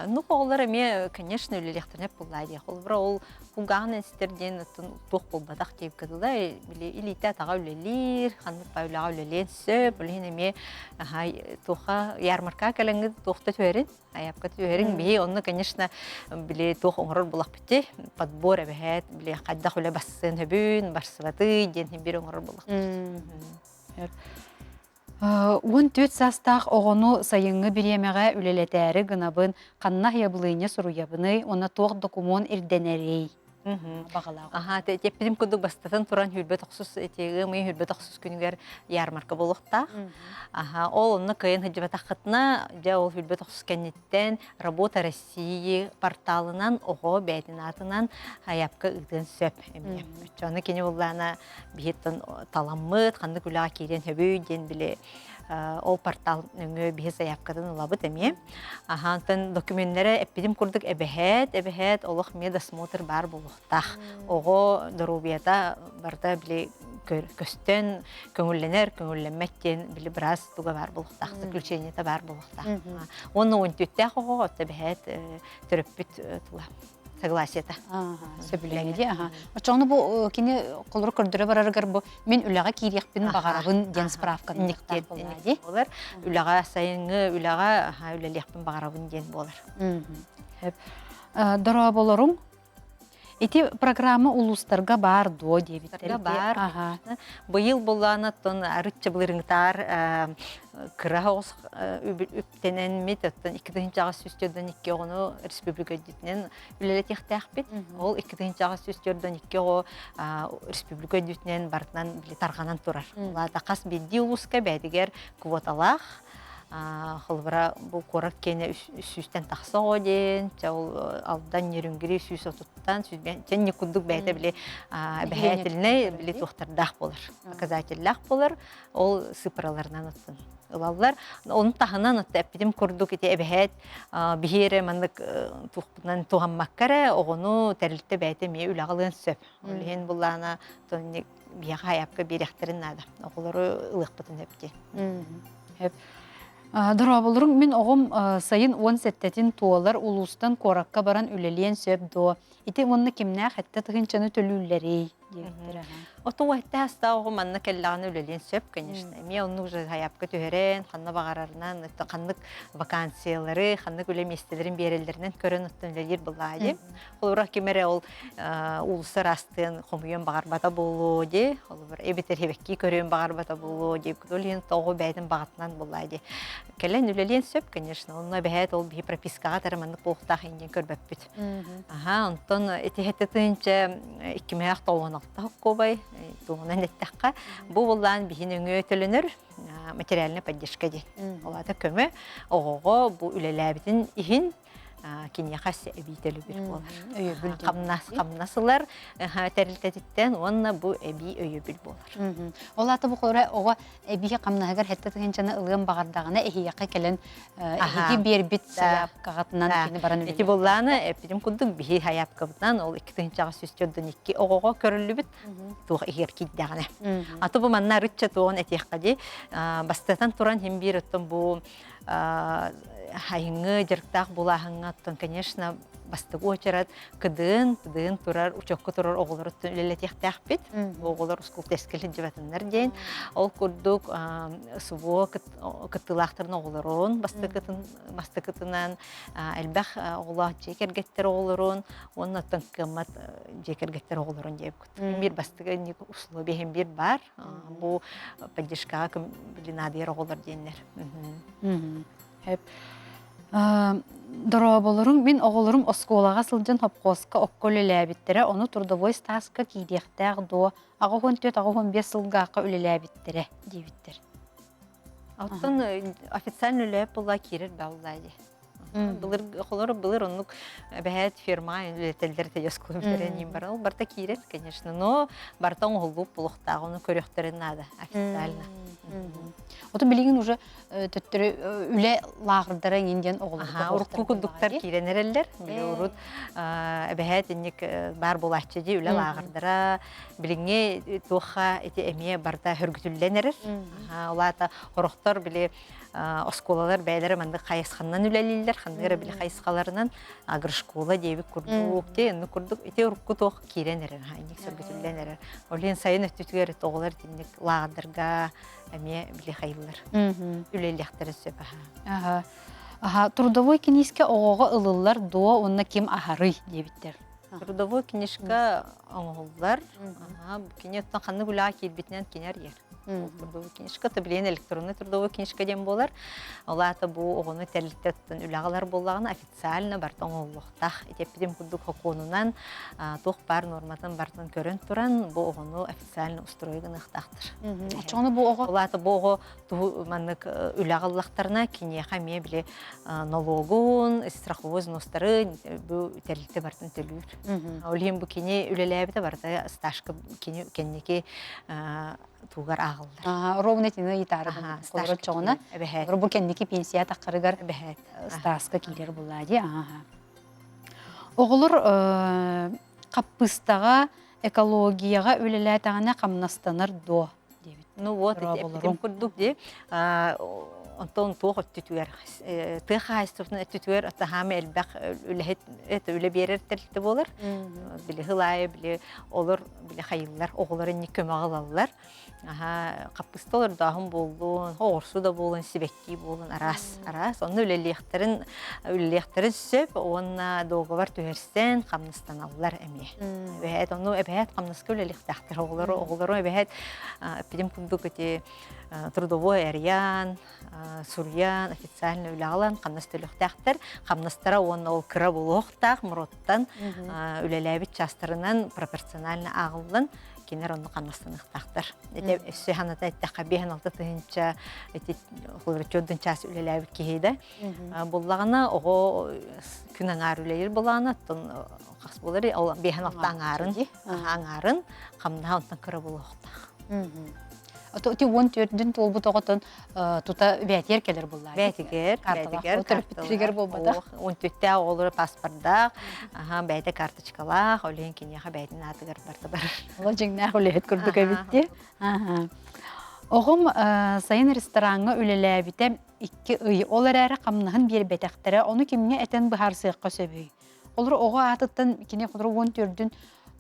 Оннук оҕолор эмиэ, конечно, үлэлиэхтэрин буллаа диэх. Холобура ол кулгааҕынан истэр диэн оттон туох буолбатах диэбиккэ дылы били илиитэ атаҕа үлэлиир, ханнык ба үлэҕэ үлэлиэн сөп. Ол иһин эмиэ туохха ярмарка кэлэҥҥит туохта түһэрин айапка түһэриҥ биһи онно конечно били туох оҥорор булахпыт подбор эбэһээт били хайдах үлэ бассыан хөбүн барсыбатый диэн бир оҥорор булахпыт. 14 саастаах оҕону сайыҥҥы бириэмэҕэ үлэлэтээри гынабын, ханна сайабылыанньа суруйабыный уонна туох докумуон ирдэнэрий? Баҕалаах. Аха, теппитим курдук бастатан туран хүрбэ тохсус эти ыам ыйын хүрбэ тохсус күнүгэр ярмарка буолуохтаах. Аха, ол онно кыайан сылдьыбатаххытына, дьэ ол хүрбэ тохсус кэнниттэн Работа России порталынан оҕо бэйэтин аатынан сайаапка ыытыан сөп эмиэ. Оччону кини буллаана биһиттэн таламмыт, ханнык үлэҕэ киириэн сөбүй диэн били ол портал нөҥүө биһи сайаапкатын ылабыт эмиэ. Аха, онтон докуменнара эппитим курдук эбэһээт, эбэһээт олох медосмотр баар буолуохтаах. Оҕо доруобуйата барыта били көстөн көҥүллэнэр, көҥүллэммэт диэн били быраас туга баар буолуохтаах, заключениета баар буолуохтаах. Уонна он түттээх оҕоҕо эбэһээт төрөппүт тула. Согласиета. Сөбүлэҥи дии. Аха. Оччоҕуна бу кини холоро көрдөрө барарыгар бу мин үлэҕэ киириэхпин баҕарабын диэн справканы дии. Буолар. Үлэҕэ сайыҥҥы үлэҕэ үлэлиэхпин баҕарабын диэн буолар. Дорооболоруҥ. Ити программа улуустарга баар дуо диэбиттэр. Баар. Быйыл буллаанаттан арычча былырыҥтаар кыра оҕус үптэнэммит, оттон 2842 оҕону республика үрдүтүнэн үлэлэтиэхтээхпит. Ол 2842 оҕо республика үрдүтүнэн барытынан били тарҕанан турар. Улаата хас биирдии улууска бэйэтигэр квоталаах холобура бу куорат киэнэ сүүстэн тахса оҕо диэн, чэ ол Алдан Нерюнгри 130-тан чэ курдук бэйэтэ били эбэһээтилинэй били туохтардаах буолар, показателлээх буолар. Ол сыпыраларынан оттон ылаллар. Ону таһынан отто эппитим курдук ити эбэһээт биһи эрэ маннык туохпутунан туһаммакка эрэ оҕону тэрилтэ бэйэтэ эмиэ үлэҕэ ылыан сөп. Ол иһин буллаана биһиэхэ хайапка биэриэхтэрин наада. Оҕолору ылыахпытын сөп дии. Сөп. Дорооболоруҥ мин оҕом сайын 17-тин туолар улуустан куоракка баран үлэлиэн сөп дуо? Ити уонна кимнээх эттэ тыһыынчаны төлүүллэрий? диэбиттэрэ. Отуҥ этте астаах оҕо манна кэллэҕинэ үлэлиэн сөп, конечно. Эмиэ оннук уже сайаапка түһэрэн, ханна баҕарарынан, ханнык вакансиялары, ханнык үлэ миэстэлэрин биэрэллэринэн көрөн оттон үлэлиир былаайы. Холобура, ким эрэ ол уулусса ыраастыан хомуйуон баҕарбата буолуо дии, холобура, эбэтэр эбэккии көрүөн баҕарбата буолуо дии, ол иһин тоҕо бэйэтин баҕатынан буоллаа дии. Кэлэн үлэлиэн сөп, конечно. Онно эбэһээт ол биһи пропискаҕа тары маннык буолуохтаах иҥ диэн көрбөппүт. Аха, онтон ити тыынча иккимээх тоҕуоналта хоккуобай туһунан эттэххэ, бу буллаан биһин өҥүө төлөнөр материальная поддержка диэн. Ол аата көмө оҕоҕо бу үлэлээбитин иһин киниэхэ эбии төлөбүр буолар. Өйөбүл хамнас хамнас ылар тэрилтэтиттэн уонна бу эбии өйөбүл буолар. Ол аата бу оҕо эбии хамнаһыгар хэттэ тыһыынчаны ылыан баҕардаҕына эһиэхэ кэлэн эһиги биэрбит сайаапкаҕытынан кини баран Ити буллааны эппитим курдук биһи сайаапкабытынан ол 2002 оҕоҕо көрүллүбүт туох иһигэр киирдэҕинэ. Аты бу манна арычча туоҕун этиэххэ дии. Бастатан туран хим биир оттон бу хайыҥҥы дьарыктаах булааһыҥҥа оттон конечно бастакы уочарат кыдыын тыдыын турар учуокка турар оҕолоруттан үлэлэтиэхтээхпит. Бу оҕолор ускул тэскил сылдьыбатыннар диэн. Ол курдук СВО кыттыылаахтарын оҕолорун бастакытынан элбэх оҕолоох дьиэ кэргэттэр оҕолорун уонна оттон кыаммат дьиэ кэргэттэр оҕолорун диэбит. Биир бастакы условие иһин биир баар. Бу поддержкаҕа наадыйар оҕолор диэннэр. Дорооболорум, мин оҕолорум оскуолаҕа сылдьан хопхуоска окко үлэлээбиттэрэ, ону трудовой стааска киириэхтээх дуо, 84-85 сылгаахха үлэлээбиттэрэ диэбиттэр. Оттон официально үлэлээбит буолла киирэр бааллаа дии. Былыр холор былыр оннук эбэһээт фирма үлэтэллэр оскуола бүтэрэн баран ол барыта киирэр, конечно, но барыта оҥоһуллубут буолуохтаах, ону көрүөхтэрин наада официально. Оту билигин уже төттөрү үлэ лааҕырдара иҥин диэн оҕолорго урукку курдуктар киирэн эрэллэр. Били урут эбэһээт инник баар буолааччы дии үлэ лааҕырдара билиҥҥи туохха ити эмиэ барыта хөргүтүллэн эрэр. Ол аата хорохтор били оскуолалар бэйэлэрэ маннык хайысханан үлэлииллэр, ханнык эрэ били хайысхаларынан агрошкола диэбит курдук, те оннук курдук ити урукку туох киирэн эрэр, инник сөргүтүллэн эрэр. Ол иһин сайын өттүтүгэр оҕолор итинник лааҕырдарга эмиэ били хайыллар үлэлиэхтэрин сөп аха. Аха, трудовой киниискэ оҕоҕо ылыллар дуо уонна ким аһарый диэбиттэр. Трудовой книжка оҥоһуллар. Кини оттон ханнык үлэҕэ киирбитинэн кини арыйар. Трудовой книжка, то билигин электронный трудовой книжка диэн буолар. Ол аата бу оҕону тэрилтэттэн үлэҕэ ылар буоллаҕына официально барыта оҥоһуллуохтаах. Ити эппитим курдук сокуонунан туох баар нуорматын барытын көрөн туран бу оҕону официально устрой гыныахтаахтар. Оччоҕуна бу оҕо Ол аата бу оҕо тугу маннык үлэҕэ ыллахтарына киниэхэ эмиэ били нолуогун, страховой взностары бу тэрилтэ барытын төлүүр. Ол иһин бу кини үлэлээбитэ барыта стажка кини кэнники тугар ааҕыллар. Ровно итини ыйытаары оччоҕуна бу кэнники пенсия таххарыгар стаска киирэр булаа дии. Оҕолор хаппыыстаҕа экологияҕа үлэлээтэҕинэ хамнастанар дуо диэбит. Ну вот, эппитим курдук дии. Онтон туох өттүтүгэр тыа хаһаайыстыбатын өттүтүгэр хаама элбэх үлэһит это үлэ биэрэр тэрилтэ буолар. Били хылаайы били олор били хайыллар оҕолор инник көмөҕө ылаллар. Аха хаппыста олордооһун буоллун, оҕурсу да буолун, сибэкки буолун араас араас. Онно үлэлиэхтэрин үлэлиэхтэрин сөп уонна договор түһэрсэн хамнастаналлар эмиэ. Эбэһээт ону эбэһээт хамнаска үлэлиэхтээхтэр оҕолору оҕолору эбэһээт эппитим курдук ити трудовой арыйан, суруйан, официально үлэҕэ ылан хамнас төлүөхтээхтэр. Хамнастара уонна ол кыра буолуохтаах муруоттан үлэлээбит чаастарынан пропорционально ааҕыллан кинилэр онно хамнастаныахтаахтар. Ити өссө ханата эттэххэ 56 тыһыынча ити холобура төрдүн чаас үлэлээбит киһи да буллаҕына оҕо күн аҥаар үлэлиир булаана оттон хас буолар ол 56 аҥаарын аҥаарын хамнаһа онтон кыра буолуохтаах. Ити 14-дүн туолбут оҕотон тута бээтигэр кэлэр буоллаа. Бээтигэр, бээтигэр, төрөппүттэригэр буолбатах. 14-тээх оҕолоро паспордаах, аха бэйэтэ карточкалаах, ол иһин киниэхэ бэйэтин аатыгар барта барар. Ол дьиҥнээх үлэһит курдук эбит дии. Оҕом сайын рестораҥҥа үлэлээбитэ 2 ый. Ол эрээри хамнаһын биэрбэтэхтэрэ. Ону кимҥэ этэн быһаарсыахха сөбүй? Олор оҕо аатыттан кини холобур 14-дүн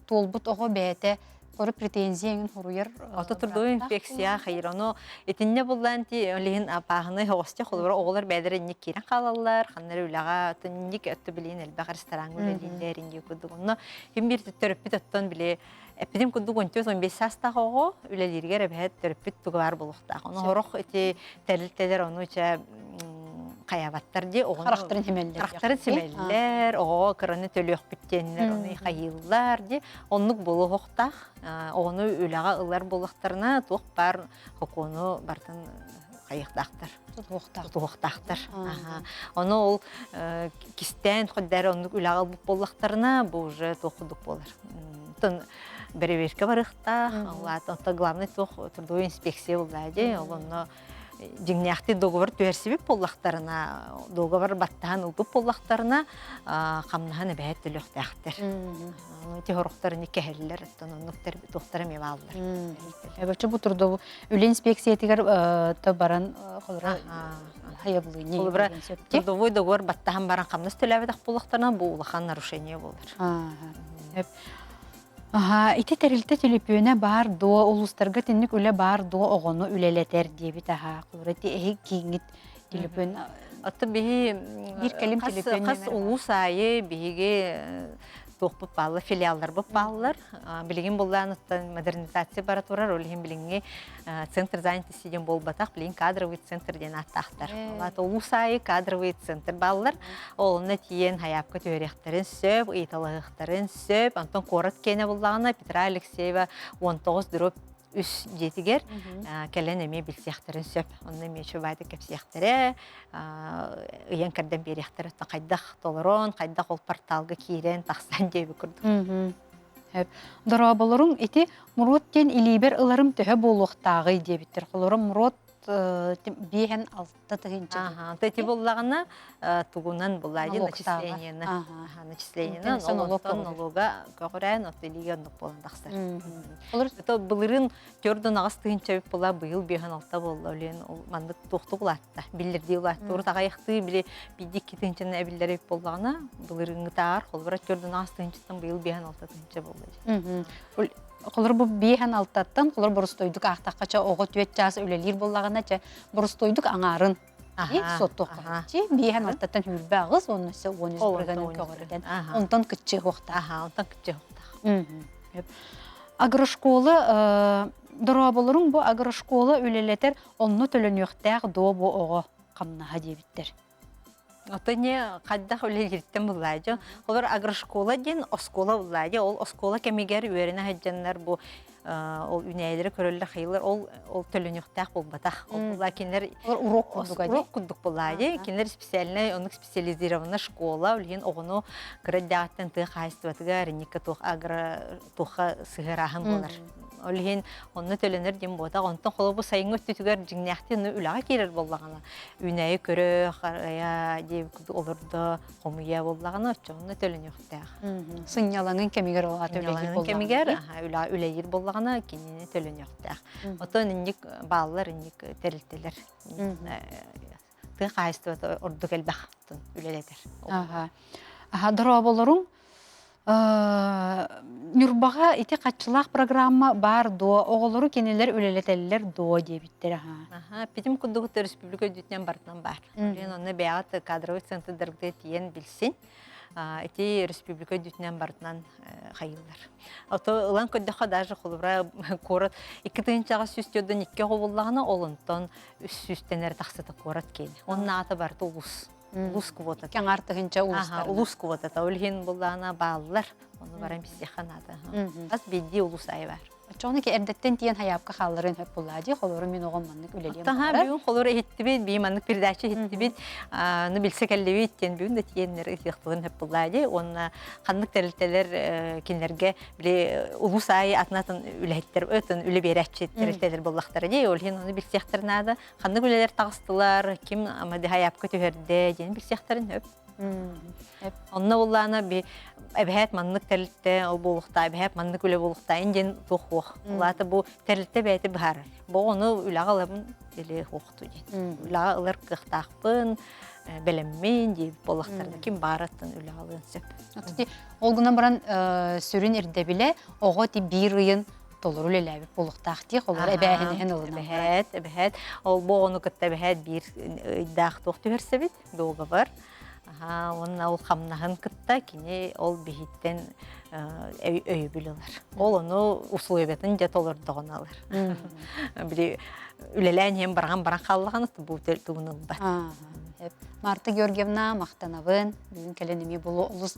туолбут оҕо бэйэтэ хору претензия эҥин хоруйар Ото трудовой инспекция хайыр ону итиннэ буллаан ти олиһин апааһынай оҕосте холобура оҕолор бэйэлэрэ инник киирэн хаалаллар ханнары үлэҕэ отунник өттө билиин элбэх рестораҥҥа үлэлииллэр инди курдук онно ким биир төрөппүт оттон били эппитим курдук 14-15 саастаах оҕо үлэлииригэр эбэһэт төрөппүт туга баар буолуохтаах ону сорох ити тэрилтэлэр ону чэ хайабаттар дии оҕону харахтарын симэллэр харахтарын симэллэр оҕоҕо кыраны төлүөхпүт диэннэр ону хайыыллар дии оннук буолуохтаах оҕону үлэҕэ ылар буоллахтарына туох баар хокуону бартын хайыахтаахтар тутуохтаахтар ону ол кистээн ходдары оннук үлэҕэ ылбыт буоллахтарына бу уже туох курдук буолар бэрэбиэркэ барыахтаах оттон главный туох трудовой инспекция буоллаа дии ол онно дьиҥнээхтик договор түһэрсибит буоллахтарына, договор баттаһан ылбыт буоллахтарына, хамнаһын эбэһээт төлүөхтээхтэр. Ити сорохтор кэһэллэр, оттон оннук туохтара эмиэ бааллар. Эбэччи бу трудовой үлэ инспекциятыгар то баран холобура хайабылыынньа Холобура трудовой договор баттаһан баран хамнас төлөөбөтөх буоллахтарына, бу улахан нарушение буолар. Аһаа, ити тэрилтэ төлөпүөнэ баар дуо, улуустарга итинник үлэ баар дуо оҕону үлэлэтэр диэбит аһаа. Холобура ити эһи кииҥҥит төлөпүөн Оттон биһи биир кэлим хас, төлөпүөн хас нөмэрэ баар. улуус аайы биһиги туохпут бааллар, филиалларбыт бааллар. Билигин буллааныттан модернизация бара турар, ол иһин билиҥҥи центр занятости диэн буолбатах, билигин кадровый центр диэн ааттаахтар. Ол улуус аайы кадровый центр бааллар. Ол онно тиийэн хайаапка түһэриэхтэрин сөп, ыйыталаһыахтарын сөп. Онтон куорат киэнэ буллаҕына Петра Алексеева 19 дробь үс дьиэтигэр кэлэн эмиэ билсиэхтэрин сөп. Онно эмиэ үчүгэйдик кэпсиэхтэрэ, ыйан кэрдэн биэриэхтэрэ. Оттон хайдах толорон, хайдах ол порталга киирэн, тахсан диэбит курдук. Дорооболоруҥ ити Мурут диэн илиибэр ыларым төһө буолуохтааҕый диэбиттэр. Холоро Мурут биэһэн алта тыһыынча. Аха, ити буллаҕына тугунан булла дии начислениены. Начислениены онтон налога көҕүрээн от илиигэ оннук буолан тахсар. Это былырыын төрдөн аҕыс тыһыынча эбит була быйыл биэһэн алта буолла олен маннык туохтук улаатта биллэрдии улаатта урут аҕайахтыы били биирдии икки тыһыынчаны эбиллэр эбит буоллаҕына былырыыҥҥытааҕар холобура төрдөн аҕыс тыһыынчаттан быйыл биэһэн алта тыһыынча буолла дии. Холор бу биэһэн алтаттан холор борустойдук аахтахха чэ оҕо түөрт чаас үлэлиир буоллаҕына чэ борустойдук аҥаарын суоттуохха чи биэһэн алтаттан сүүрбэ аҕыс уонна өссө уон үс бырыһыанын көҕүрэтэн онтон кыччыахтаах онтон кыччыахтаах агрошкола дорооболоруҥ бу агрошкола үлэлэтэр онно төлөнүөхтээх дуо бу оҕо хамнаһа диэбиттэр Ото не хайдах үлэлиириттэн буллаа дьон. Олор агрошкола диэн оскуола буллаа дьэ. Ол оскуола кэмигэр үөрэнэ сылдьаннар бу ол үнээлэри көрөллөр хайылар ол ол төлөнүөхтээх буолбатах. Ол буллаа кинилэр урок курдук урок курдук буллаа дьэ. Кинилэр специальнай оннук специализированная школа үлэһин оҕону кыра эрдэҕиттэн тыа хаһаайыстыбатыгар инникке туох агро туохха сыһыарааһын буолар. Ол иһин онно төлөнөр диэн буотах. Онтон холобу сайыҥҥы өттүтүгэр дьиҥнээхтик үлэҕэ киирэр буоллаҕына, үүнээйи көрө, харайа диэбит курдук олордо, хомуйа буоллаҕына, оччоҕуна төлөнүөхтээх. Сынньалаҥын кэмигэр ол аата үлэлиир Сынньалаҥын кэмигэр үлэлиир буоллаҕына, кинини төлөнүөхтээх. Оттон инник бааллар, инник тэрилтэлэр. Тыа хаһаайыстыбата ордук элбэх үлэлэтэр. Аха. Аха, дорооболоруҥ. Ньурбаҕа ити хаччылаах программа баар дуо? Оҕолору кинилэр үлэлэтэллэр дуо диэбиттэр аха. Аха, питим курдук республика үрдүнэн барытынан баар. Билин онно бэйэҕит кадровый центрдарга тиийэн билсин. Ити республика үрдүнэн барытынан хайыыллар. Ото ылан көрдөххө даже холобура куорат 2142 оҕо буллаҕына ол онтон 300-тэн эрэ тахсыта куорат киэнэ. Онно аата барыта улус. Улус квотата. Кэҥар тыһынча улустар. Улус квотата. Ол иһин буллаҕына бааллар. Ону баран билсиэххэ наада. Хас биирдии улус аайы баар. Оччоҕуна ки эрдэттэн тиийэн хайаапка хаалларын хөп буллаа дии, холору мин оҕом маннык үлэлиэм Таһаа бүгүн холору иһиттибит, бии маннык передача иһиттибит, аны билсэ кэллибит диэн бүгүн да тиийэннэр ыһыахтыларын хөп буллаа дии. Уонна ханнык тэрилтэлэр кинилэргэ били улус аайы атын-атын үлэһиттэр өтөн үлэ биэрээччи тэрилтэлэр буоллахтара дии. Ол иһин ону билсиэхтэрин наада. Ханнык үлэлэр таҕыстылар, ким хайаапка түһэрдэ диэн билсиэхтэрин сөп. Онно буллаана би эбэһээт маннык тэрилтэ ол буолуохтаа, эбэһээт маннык үлэ буолуохтаайын диэн туох хуох. Улаата бу тэрилтэ бэйэтэ быһаарар. Бу ону үлэҕэ ылабын или хуохту диэн. Үлэҕэ ылар кыахтаахпын, бэлэммин диэбит буоллахтарына ким баараттан үлэҕэ ылыан сөп. Ол гынан баран сүрүн ирдэбилэ оҕо ти биир ыйын толору үлэлээбит буолуохтаах дии холобур эбээһинэһин ылынан. Эбэһээт, эбэһээт. Ол бу оҕону кытта эбэһээт биир ыйдаах туох түһэрсэбит договор. Уонна ол хамнаһын кытта кини ол биһиттэн өйөбүл ылар. Ол ону условиятын дьэ толордоҕуна ылар. Били үлэлээн иһэн баран баран хааллаҕына бу тугун ылбат. Марта Георгиевна махтанабын. Бүгүн кэлэн эмиэ бу олус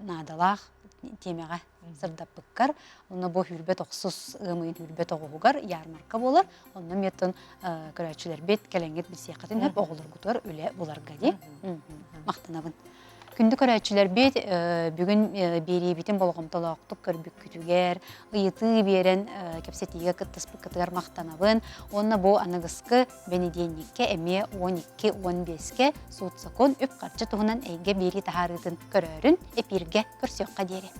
наадалаах тиэмэҕэ сырдаппыккар. Онно бу хүрбэт охсус ыамыйын хүрбэт оҕуһугар ярмарка буолар. Онно миэтин көрөөччүлэрбит кэлэҥҥит билсиэххитин сөп оҕолоргутугар үлэ буларга дии. Махтанабын. Күндү көрөөччүлэрбит бүгүн биэриибитин болҕомтолоохтук көрбүккүтүгэр, ыйытыы биэрэн кэпсэтиигэ кыттыспыккытыгар махтанабын. Уонна бу аныгыскы бэнидиэнньиккэ эмиэ 12-15-кэ суут-сокуон үп-харчы туһунан эйгэ биэрии таһаарыытын көрөөрүн эпииргэ көрсүөххэ диэри.